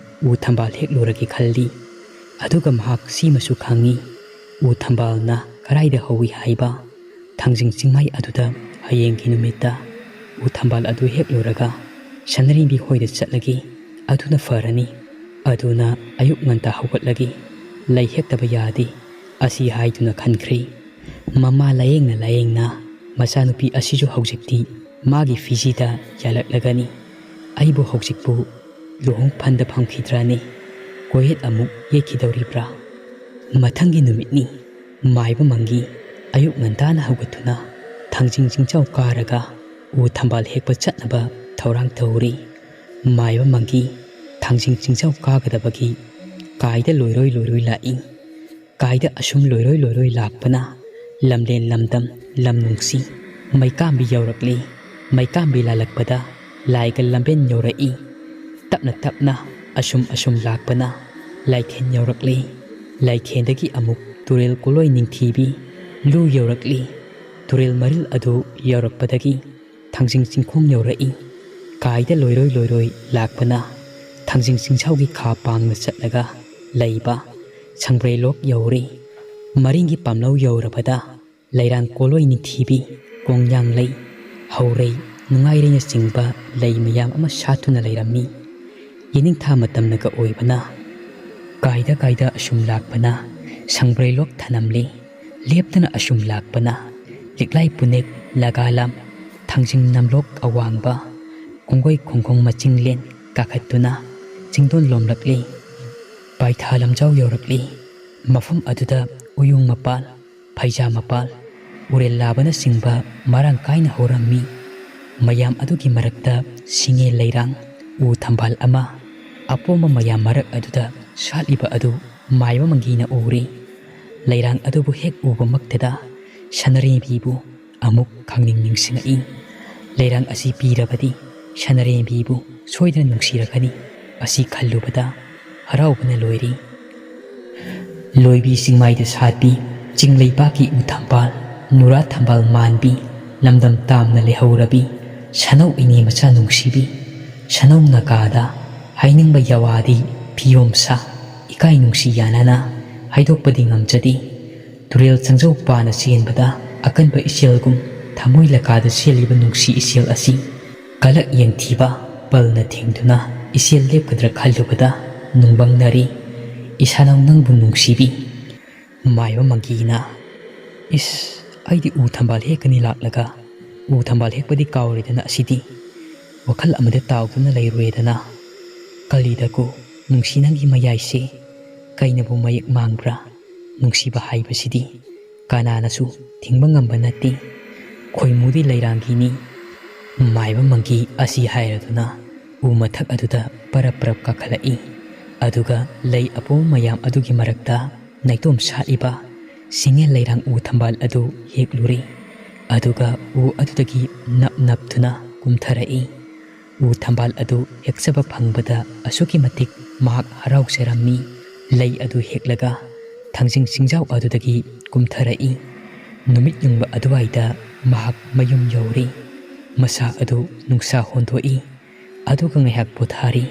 ꯎ ꯊꯝꯕꯥꯜ ꯍꯦꯛꯂꯨꯔꯒꯦ ꯈꯜꯂꯤ꯫ ꯑꯗꯨꯒ ꯃꯍꯥꯛ ꯁꯤꯃꯁꯨ ꯈꯪꯏ, ꯎ ꯊꯝꯕꯥꯜꯅ ꯀꯗꯥꯏꯗ ꯍꯧꯏ ꯍꯥꯏꯕ꯫ ꯊꯥꯡꯖꯤꯡ ꯆꯤꯡꯃꯩ ꯑꯗꯨꯗ ꯍꯌꯦꯡꯒꯤ ꯅꯨꯃꯤꯠꯇ ꯎ ꯊꯝꯕꯥꯜ ꯑꯗꯨ ꯍꯦꯛꯂꯨꯔꯒ ꯁꯅꯔꯦꯝꯕꯤ ꯍꯣꯏꯗ ꯆꯠꯂꯒꯦ꯫ ꯑꯗꯨꯅ ꯐꯔꯅꯤ꯫ ꯑꯗꯨꯅ ꯑꯌꯨꯛ ꯉꯟꯇꯥ ꯍꯧꯒꯠꯂꯒꯦ꯫ ꯂꯩ ꯍꯦꯛꯇꯕ ꯌꯥꯗꯦ꯫ ꯑꯁꯤ ꯍꯥꯏꯗꯨꯅ ꯈꯟꯈ꯭ꯔꯦ꯫ ꯃꯃꯥ ꯂꯥꯌꯦꯡꯅ ꯂꯥꯌꯦꯡꯅ ꯃꯆꯥꯅꯨꯄꯤ ꯑꯁꯤꯁꯨ ꯍꯧꯖꯤꯛꯇꯤ ꯃꯥꯒꯤ ꯐꯤꯖꯤꯗ ꯌꯥꯜꯂꯛꯂꯒꯅꯤ꯫ ꯑꯩꯕꯨ ꯍꯧꯖꯤꯛꯄꯨ ꯂꯨꯍꯣꯡ ꯐꯟꯗ ꯐꯝꯈꯤꯗ꯭ꯔꯅꯤ? ꯀꯣꯌꯦꯠ ꯑꯃꯨꯛ ꯌꯦꯠꯈꯤꯗꯧꯔꯤꯕ꯭ꯔꯥ? ꯃꯊꯪꯒꯤ ꯅꯨꯃꯤꯠꯅꯤ꯫ ꯃꯥꯏꯕ ꯃꯪꯒꯤ ꯑꯌꯨꯛ ꯉꯟꯇꯥꯅ ꯍꯧꯒꯠꯇꯨꯅ ꯊꯥꯡꯖꯤꯡ ꯆꯤꯡꯖꯥꯎ ꯀꯥꯔꯒ ꯎ ꯊꯝꯕꯥꯜ ꯍꯦꯛꯄ ꯆꯠꯅꯕ ꯊꯧꯔꯥꯡ ꯇꯧꯔꯤ꯫ ꯃꯥꯏꯕ ꯃꯪꯒꯤ ꯊꯥꯡꯖꯤꯡ ꯆꯤꯡꯖꯥꯎ ꯀꯥꯒꯗꯕꯒꯤ ꯀꯥꯏꯗ ꯂꯣꯏꯔꯣꯏ ꯂꯣꯏꯔꯣꯏ ꯂꯥꯛꯏ꯫ ꯀꯥꯏꯗ ꯑꯁꯨꯝ ꯂꯣꯏꯔꯣꯏ ꯂꯣꯏꯔꯣꯏ ꯂꯥꯛꯄꯅ ꯂꯝꯂꯦꯟ ꯂꯝꯗꯝ ꯂꯝ ꯅꯨꯡꯁꯤ꯫ ꯃꯩꯀꯥꯝꯕꯤ ꯌꯧꯔꯛꯂꯤ꯫ ꯃꯩꯀꯥꯝꯕꯤ ꯂꯥꯜꯂꯛꯄꯗ ꯂꯥꯏꯒ ꯂꯝꯕꯦꯟ ꯌꯧꯔꯛꯏ꯫ ꯇꯞꯅ ꯇꯞꯅ ꯑꯁꯨꯝ ꯑꯁꯨꯝ ꯂꯥꯛꯄꯅ ꯂꯥꯏꯊꯦꯟ ꯌꯧꯔꯛꯂꯤ꯫ ꯂꯥꯏꯊꯦꯟꯗꯒꯤ ꯑꯃꯨꯛ ꯇꯨꯔꯦꯜ ꯀꯣꯂꯣꯏ ꯅꯤꯡꯊꯤꯕꯤ ꯂꯨ ꯌꯧꯔꯛꯂꯤ꯫ ꯇꯨꯔꯦꯜ ꯃꯔꯤꯜ ꯑꯗꯨ ꯌꯧꯔꯛꯄꯗꯒꯤ ꯊꯥꯡꯖꯤꯡ ꯆꯤꯡꯈꯣꯡ ꯌꯧꯔꯛꯏ꯫ ꯀꯥꯏꯗ ꯂꯣꯏꯔꯣꯏ ꯂꯣꯏꯔꯣꯏ ꯂꯥꯛꯄꯅ ꯊꯥꯡꯖꯤꯡ ꯆꯤꯡꯁꯥꯎꯒꯤ ꯈꯥ ꯄꯥꯡꯅ ꯆꯠꯂꯒ ꯂꯩꯕ ꯁꯪꯕ꯭ꯔꯩ ꯂꯣꯛ ꯌꯧꯔꯦ꯫ ꯃꯔꯤꯡꯒꯤ ꯄꯥꯝꯂꯧ ꯌꯧꯔꯕꯗ ꯂꯩꯔꯥꯡ ꯀꯣꯂꯣꯏ ꯅꯤꯡꯊꯤꯕꯤ, ꯀꯣꯡꯌꯥꯡꯂꯩ, ꯍꯧꯔꯩ, ꯅꯨꯡꯉꯥꯏꯔꯩꯅꯆꯤꯡꯕ ꯂꯩ ꯃꯌꯥꯝ ꯑꯃ ꯁꯥꯠꯇꯨꯅ ꯂꯩꯔꯝꯃꯤ꯫ ꯌꯦꯅꯤꯡꯊꯥ ꯃꯇꯝꯅꯒ ꯑꯣꯏꯕꯅ ꯀꯥꯏꯗ ꯀꯥꯏꯗ ꯑꯁꯨꯝ ꯂꯥꯛꯄꯅ ꯁꯪꯕ꯭ꯔꯩ ꯂꯣꯛ ꯊꯅꯝꯂꯤ꯫ ꯂꯦꯞꯇꯅ ꯑꯁꯨꯝ ꯂꯥꯛꯄꯅ ꯂꯤꯛꯂꯥꯏ ꯄꯨꯅꯦꯛ, ꯂꯒꯥꯂꯝ, ꯊꯥꯡꯖꯤꯡ ꯅꯝꯂꯣꯛ ꯑꯋꯥꯡꯕ, ꯀꯣꯡꯒꯣꯏ ꯈꯣꯡꯈꯣꯡ ꯃꯆꯤꯡꯂꯦꯟ ꯀꯥꯈꯠꯇꯨꯅ ꯆꯤꯡꯗꯣꯟ ꯂꯣꯝꯂꯛꯂꯤ꯫ ꯄꯥꯏꯊꯥ ꯂꯝꯖꯥꯎ ꯌꯧꯔꯛꯂꯤ꯫ ꯃꯐꯝ ꯑꯗꯨꯗ ꯎꯌꯨꯡ ꯃꯄꯥꯜ, ꯐꯩꯖꯥ ꯃꯄꯥꯜ, ꯎꯔꯦꯜ ꯂꯥꯕꯅꯆꯤꯡꯕ ꯃꯔꯥꯡ ꯀꯥꯏꯅ ꯍꯧꯔꯝꯃꯤ꯫ ꯃꯌꯥꯝ ꯑꯗꯨꯒꯤ ꯃꯔꯛꯇ ꯁꯤꯡꯉꯦ ꯂꯩꯔꯥꯡ ꯎ ꯊꯝꯕꯥꯜ ꯑꯃ꯫ ꯑꯄꯣꯝꯕ ꯃꯌꯥꯝ ꯃꯔꯛ ꯑꯗꯨꯗ ꯁꯥꯠꯂꯤꯕ ꯑꯗꯨ ꯃꯥꯏꯕ ꯃꯪꯒꯤꯅ ꯎꯔꯦ꯫ ꯂꯩꯔꯥꯡ ꯑꯗꯨꯕꯨ ꯍꯦꯛ ꯎꯕꯃꯛꯇꯗ ꯁꯅꯔꯦꯝꯕꯤꯕꯨ ꯑꯃꯨꯛ ꯈꯪꯅꯤꯡ ꯅꯤꯡꯁꯤꯡꯉꯛꯏ꯫ ꯂꯩꯔꯥꯡ ꯑꯁꯤ ꯄꯤꯔꯕꯗꯤ ꯁꯅꯔꯦꯝꯕꯤꯕꯨ ꯁꯣꯏꯗꯅ ꯅꯨꯡꯁꯤꯔꯛꯀꯅꯤ꯫ ꯑꯁꯤ ꯈꯜꯂꯨꯕꯗ ꯍꯔꯥꯎꯕꯅ ꯂꯣꯏꯔꯤ꯫ ꯂꯣꯏꯕꯤ ꯆꯤꯡꯃꯥꯏꯗ ꯁꯥꯠꯄꯤ ꯆꯤꯡ ꯂꯩꯕꯥꯛꯀꯤ ꯎ ꯊꯝꯕꯥꯜ, ꯅꯨꯔꯥ ꯊꯝꯕꯥꯜ ꯃꯥꯟꯕꯤ, ꯂꯝꯗꯝ ꯇꯥꯝꯅ ꯂꯩꯍꯧꯔꯕꯤ ꯁꯅꯧ ꯏꯅꯦ ꯃꯆꯥ ꯅꯨꯡꯁꯤꯕꯤ, ꯁꯅꯧ ꯅꯥꯒꯥꯗ ꯍꯥꯏꯅꯤꯡꯕ ꯌꯥꯋꯥꯗꯤ ꯐꯤꯌꯣꯝ ꯁꯥ, ꯏꯀꯥꯏ ꯅꯨꯡꯁꯤ ꯌꯥꯅꯅ ꯍꯥꯏꯗꯣꯛꯄꯗꯤ ꯉꯝꯖꯗꯦ꯫ ꯇꯨꯔꯦꯜ ꯆꯪꯖꯧ ꯄꯥꯅ ꯆꯦꯟꯕꯗ ꯑꯀꯟꯕ ꯏꯆꯦꯜꯒꯨꯝ ꯊꯃꯣꯏ ꯂꯀꯥꯗ ꯆꯦꯜꯂꯤꯕ ꯅꯨꯡꯁꯤ ꯏꯆꯦꯜ ꯑꯁꯤ ꯀꯂꯛ ꯌꯦꯡꯊꯤꯕ ꯄꯜꯅ ꯊꯤꯡꯗꯨꯅ ꯏꯆꯦꯜ ꯂꯦꯞꯀꯗ꯭ꯔꯥ ꯈꯜꯂꯨꯕꯗ ꯅꯨꯡꯕꯪꯅꯔꯤ꯫ ꯏꯁꯥꯅꯧ ꯅꯪꯕꯨ ꯅꯨꯡꯁꯤꯕꯤ꯫ ꯃꯥꯏꯕ ꯃꯪꯒꯤꯅ, "ꯏꯁ, ꯑꯩꯗꯤ ꯎ ꯊꯝꯕꯥꯜ ꯍꯦꯛꯀꯅꯤ ꯂꯥꯛꯂꯒ ꯎ ꯊꯝꯕꯥꯜ ꯍꯦꯛꯄꯗꯤ ꯀꯥꯎꯔꯦꯗꯅ ꯑꯁꯤꯗꯤ꯫ ꯋꯥꯈꯜ ꯑꯃꯗ ꯇꯥꯎꯗꯨꯅ ꯂꯩꯔꯨꯔꯦꯗꯅ꯫ ꯀꯂꯤꯗꯀꯣ, ꯅꯨꯡꯁꯤ ꯅꯪꯒꯤ ꯃꯌꯥꯏꯁꯦ ꯀꯩꯅꯕꯨ ꯃꯌꯦꯛ ꯃꯥꯡꯕ꯭ꯔꯥ? ꯅꯨꯡꯁꯤꯕ ꯍꯥꯏꯕꯁꯤꯗꯤ ꯀꯅꯥꯅꯁꯨ ꯊꯤꯡꯕ ꯉꯝꯕ ꯅꯠꯇꯦ꯫ ꯈꯣꯏꯃꯨꯗꯤ ꯂꯩꯔꯥꯡꯒꯤꯅꯤ꯫" ꯃꯥꯏꯕ ꯃꯪꯒꯤ ꯑꯁꯤ ꯍꯥꯏꯔꯗꯨꯅ ꯎ ꯃꯊꯛ ꯑꯗꯨꯗ ꯄꯔꯞ ꯄꯔꯞ ꯀꯥꯈꯠꯂꯛꯏ꯫ ꯑꯗꯨꯒ ꯂꯩ ꯑꯄꯣꯝ ꯃꯌꯥꯝ ꯑꯗꯨꯒꯤ ꯃꯔꯛꯇ ꯅꯥꯏꯇꯣꯝ ꯁꯥꯠꯂꯤꯕ ꯁꯤꯡꯉꯦꯜ ꯂꯩꯔꯥꯡ ꯎ ꯊꯝꯕꯥꯜ ꯑꯗꯨ ꯍꯦꯛꯂꯨꯔꯦ꯫ ꯑꯗꯨꯒ ꯎ ꯑꯗꯨꯗꯒꯤ ꯅꯞ ꯅꯞꯇꯨꯅ ꯀꯨꯝꯊꯔꯛꯏ꯫ ꯎ ꯊꯝꯕꯥꯜ ꯑꯗꯨ ꯍꯦꯛꯆꯕ ꯐꯪꯕꯗ ꯑꯁꯨꯛꯀꯤ ꯃꯇꯤꯛ ꯃꯍꯥꯛ ꯍꯔꯥꯎꯖꯔꯝꯃꯤ꯫ ꯂꯩ ꯑꯗꯨ ꯍꯦꯛꯂꯒ ꯊꯥꯡꯖꯤꯡ ꯆꯤꯡꯖꯥꯎ ꯑꯗꯨꯗꯒꯤ ꯀꯨꯝꯊꯔꯛꯏ꯫ ꯅꯨꯃꯤꯠ ꯌꯨꯡꯕ ꯑꯗꯨꯋꯥꯏꯗ ꯃꯍꯥꯛ ꯃꯌꯨꯝ ꯌꯧꯔꯦ꯫ ꯃꯁꯥ ꯑꯗꯨ ꯅꯨꯡꯁꯥ ꯍꯣꯟꯗꯣꯛꯏ꯫ ꯑꯗꯨꯒ ꯉꯥꯏꯍꯥꯛ ꯄꯣꯊꯥꯔꯤ꯫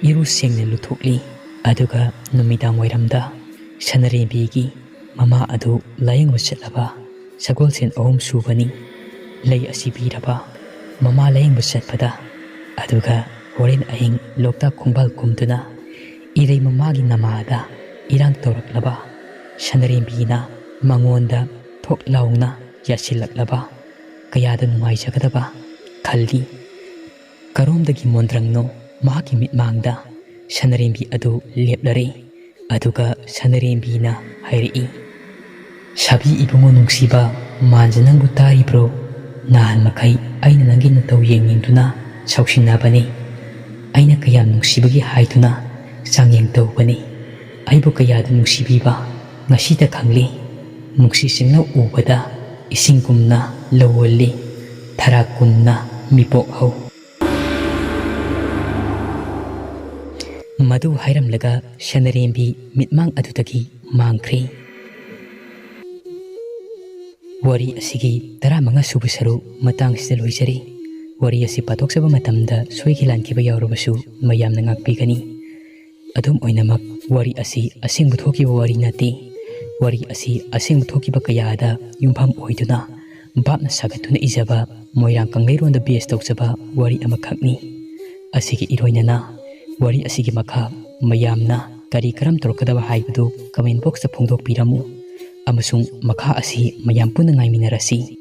ꯏꯔꯨ ꯁꯦꯡꯅ ꯂꯨꯊꯣꯛꯂꯤ꯫ ꯑꯗꯨꯒ ꯅꯨꯃꯤꯗꯥꯡ ꯋꯥꯏꯔꯝꯗ ꯁꯅꯔꯦꯝꯕꯤꯒꯤ ꯃꯃꯥ ꯑꯗꯨ ꯂꯥꯌꯦꯡꯕ ꯆꯠꯂꯕ ꯁꯒꯣꯜꯁꯦꯟ ꯑꯍꯨꯝ ꯁꯨꯕꯅꯤ꯫ ꯂꯩ ꯑꯁꯤ ꯄꯤꯔꯕ ꯃꯃꯥ ꯂꯥꯌꯦꯡꯕ ꯆꯠꯄꯗ, ꯑꯗꯨꯒ ꯍꯣꯔꯦꯟ ꯑꯍꯤꯡ ꯂꯣꯛꯇꯥꯛ ꯈꯣꯡꯕꯥꯜ ꯀꯨꯝꯗꯨꯅ ꯏꯔꯩ ꯃꯃꯥꯒꯤ ꯅꯃꯥꯗ ꯏꯔꯥꯡ ꯇꯧꯔꯛꯂꯕ ꯁꯅꯔꯦꯝꯕꯤꯅ ꯃꯉꯣꯟꯗ ꯊꯣꯛ ꯂꯥꯎꯅ ꯌꯥꯁꯤꯜꯂꯛꯂꯕ ꯀꯌꯥꯗ ꯅꯨꯡꯉꯥꯏꯖꯒꯗꯕ ꯈꯜꯂꯤ꯫ ꯀꯔꯣꯝꯗꯒꯤ ꯃꯣꯟꯗ꯭ꯔꯪꯅꯣ ꯃꯍꯥꯛꯀꯤ ꯃꯤꯠꯃꯥꯡꯗ ꯁꯅꯔꯦꯝꯕꯤ ꯑꯗꯨ ꯂꯦꯞꯂꯔꯦ꯫ ꯑꯗꯨꯒ ꯁꯅꯔꯦꯝꯕꯤꯅ ꯍꯥꯏꯔꯛꯏ, "ꯁꯥꯕꯤ ꯏꯕꯨꯡꯉꯣ ꯅꯨꯡꯁꯤꯕ, ꯃꯥꯟꯖ ꯅꯪꯕꯨ ꯇꯥꯔꯤꯕ꯭ꯔꯣ? ꯅꯍꯥꯟ ꯃꯈꯩ ꯑꯩꯅ ꯅꯪꯒꯤ ꯅꯇꯧ ꯌꯦꯡꯅꯤꯡꯗꯨꯅ ꯁꯥꯎꯁꯤꯟꯅꯕꯅꯤ꯫ ꯑꯩꯅ ꯀꯌꯥꯝ ꯅꯨꯡꯁꯤꯕꯒꯤ ꯍꯥꯏꯗꯨꯅ ꯆꯥꯡꯌꯦꯡ ꯇꯧꯕꯅꯤ꯫ ꯑꯩꯕꯨ ꯀꯌꯥꯗ ꯅꯨꯡꯁꯤꯕꯤꯕ ꯉꯁꯤꯇ ꯈꯪꯂꯤ꯫ ꯅꯨꯡꯁꯤ ꯆꯤꯡꯅꯧ ꯎꯕꯗ ꯏꯁꯤꯡꯒꯨꯝꯅ ꯂꯧ ꯑꯣꯜꯂꯤ, ꯊꯔꯥꯛꯀꯨꯝꯅ ꯃꯤꯄꯣꯛ ꯍꯧ"꯫ ꯃꯗꯨ ꯍꯥꯏꯔꯝꯂꯒ ꯁꯅꯔꯦꯝꯕꯤ ꯃꯤꯠꯃꯥꯡ ꯑꯗꯨꯗꯒꯤ ꯃꯥꯡꯈ꯭ꯔꯦ꯫ ꯋꯥꯔꯤ ꯑꯁꯤꯒꯤ ꯇꯔꯥꯃꯉꯥ ꯁꯨꯕ ꯁꯔꯨꯛ ꯃꯇꯥꯡꯁꯤꯗ ꯂꯣꯏꯖꯔꯦ꯫ ꯋꯥꯔꯤ ꯑꯁꯤ ꯄꯥꯊꯣꯛꯆꯕ ꯃꯇꯝꯗ ꯁꯣꯏꯈꯤ ꯂꯥꯟꯈꯤꯕ ꯌꯥꯎꯔꯕꯁꯨ ꯃꯌꯥꯝꯅ ꯉꯥꯛꯄꯤꯒꯅꯤ꯫ ꯑꯗꯨꯝ ꯑꯣꯏꯅꯃꯛ, ꯋꯥꯔꯤ ꯑꯁꯤ ꯑꯁꯦꯡꯕ ꯊꯣꯛꯈꯤꯕ ꯋꯥꯔꯤ ꯅꯠꯇꯦ꯫ ꯋꯥꯔꯤ ꯑꯁꯤ ꯑꯁꯦꯡꯕ ꯊꯣꯛꯈꯤꯕ ꯀꯌꯥꯗ ꯌꯨꯝꯐꯝ ꯑꯣꯏꯗꯨꯅ ꯚꯥꯞꯅ ꯁꯥꯒꯠꯇꯨꯅ ꯏꯖꯕ, ꯃꯣꯏꯔꯥꯡ ꯀꯪꯂꯩꯔꯣꯟꯗ base ꯇꯧꯖꯕ ꯋꯥꯔꯤ ꯑꯃꯈꯛꯅꯤ꯫ ꯑꯁꯤꯒꯤ ꯏꯔꯣꯏꯅꯅ ꯋꯥꯔꯤ ꯑꯁꯤꯒꯤ ꯃꯈꯥ ꯃꯌꯥꯝꯅ ꯀꯔꯤ ꯀꯔꯝ ꯇꯧꯔꯛꯀꯗꯕ ꯍꯥꯏꯕꯗꯨ comment box ꯇ ꯐꯣꯡꯗꯣꯛꯄꯤꯔꯝꯃꯨ, ꯑꯃꯁꯨꯡ ꯃꯈꯥ ꯑꯁꯤ ꯃꯌꯥꯝ ꯄꯨꯟꯅ ꯉꯥꯏꯃꯤꯟꯅꯔꯁꯤ꯫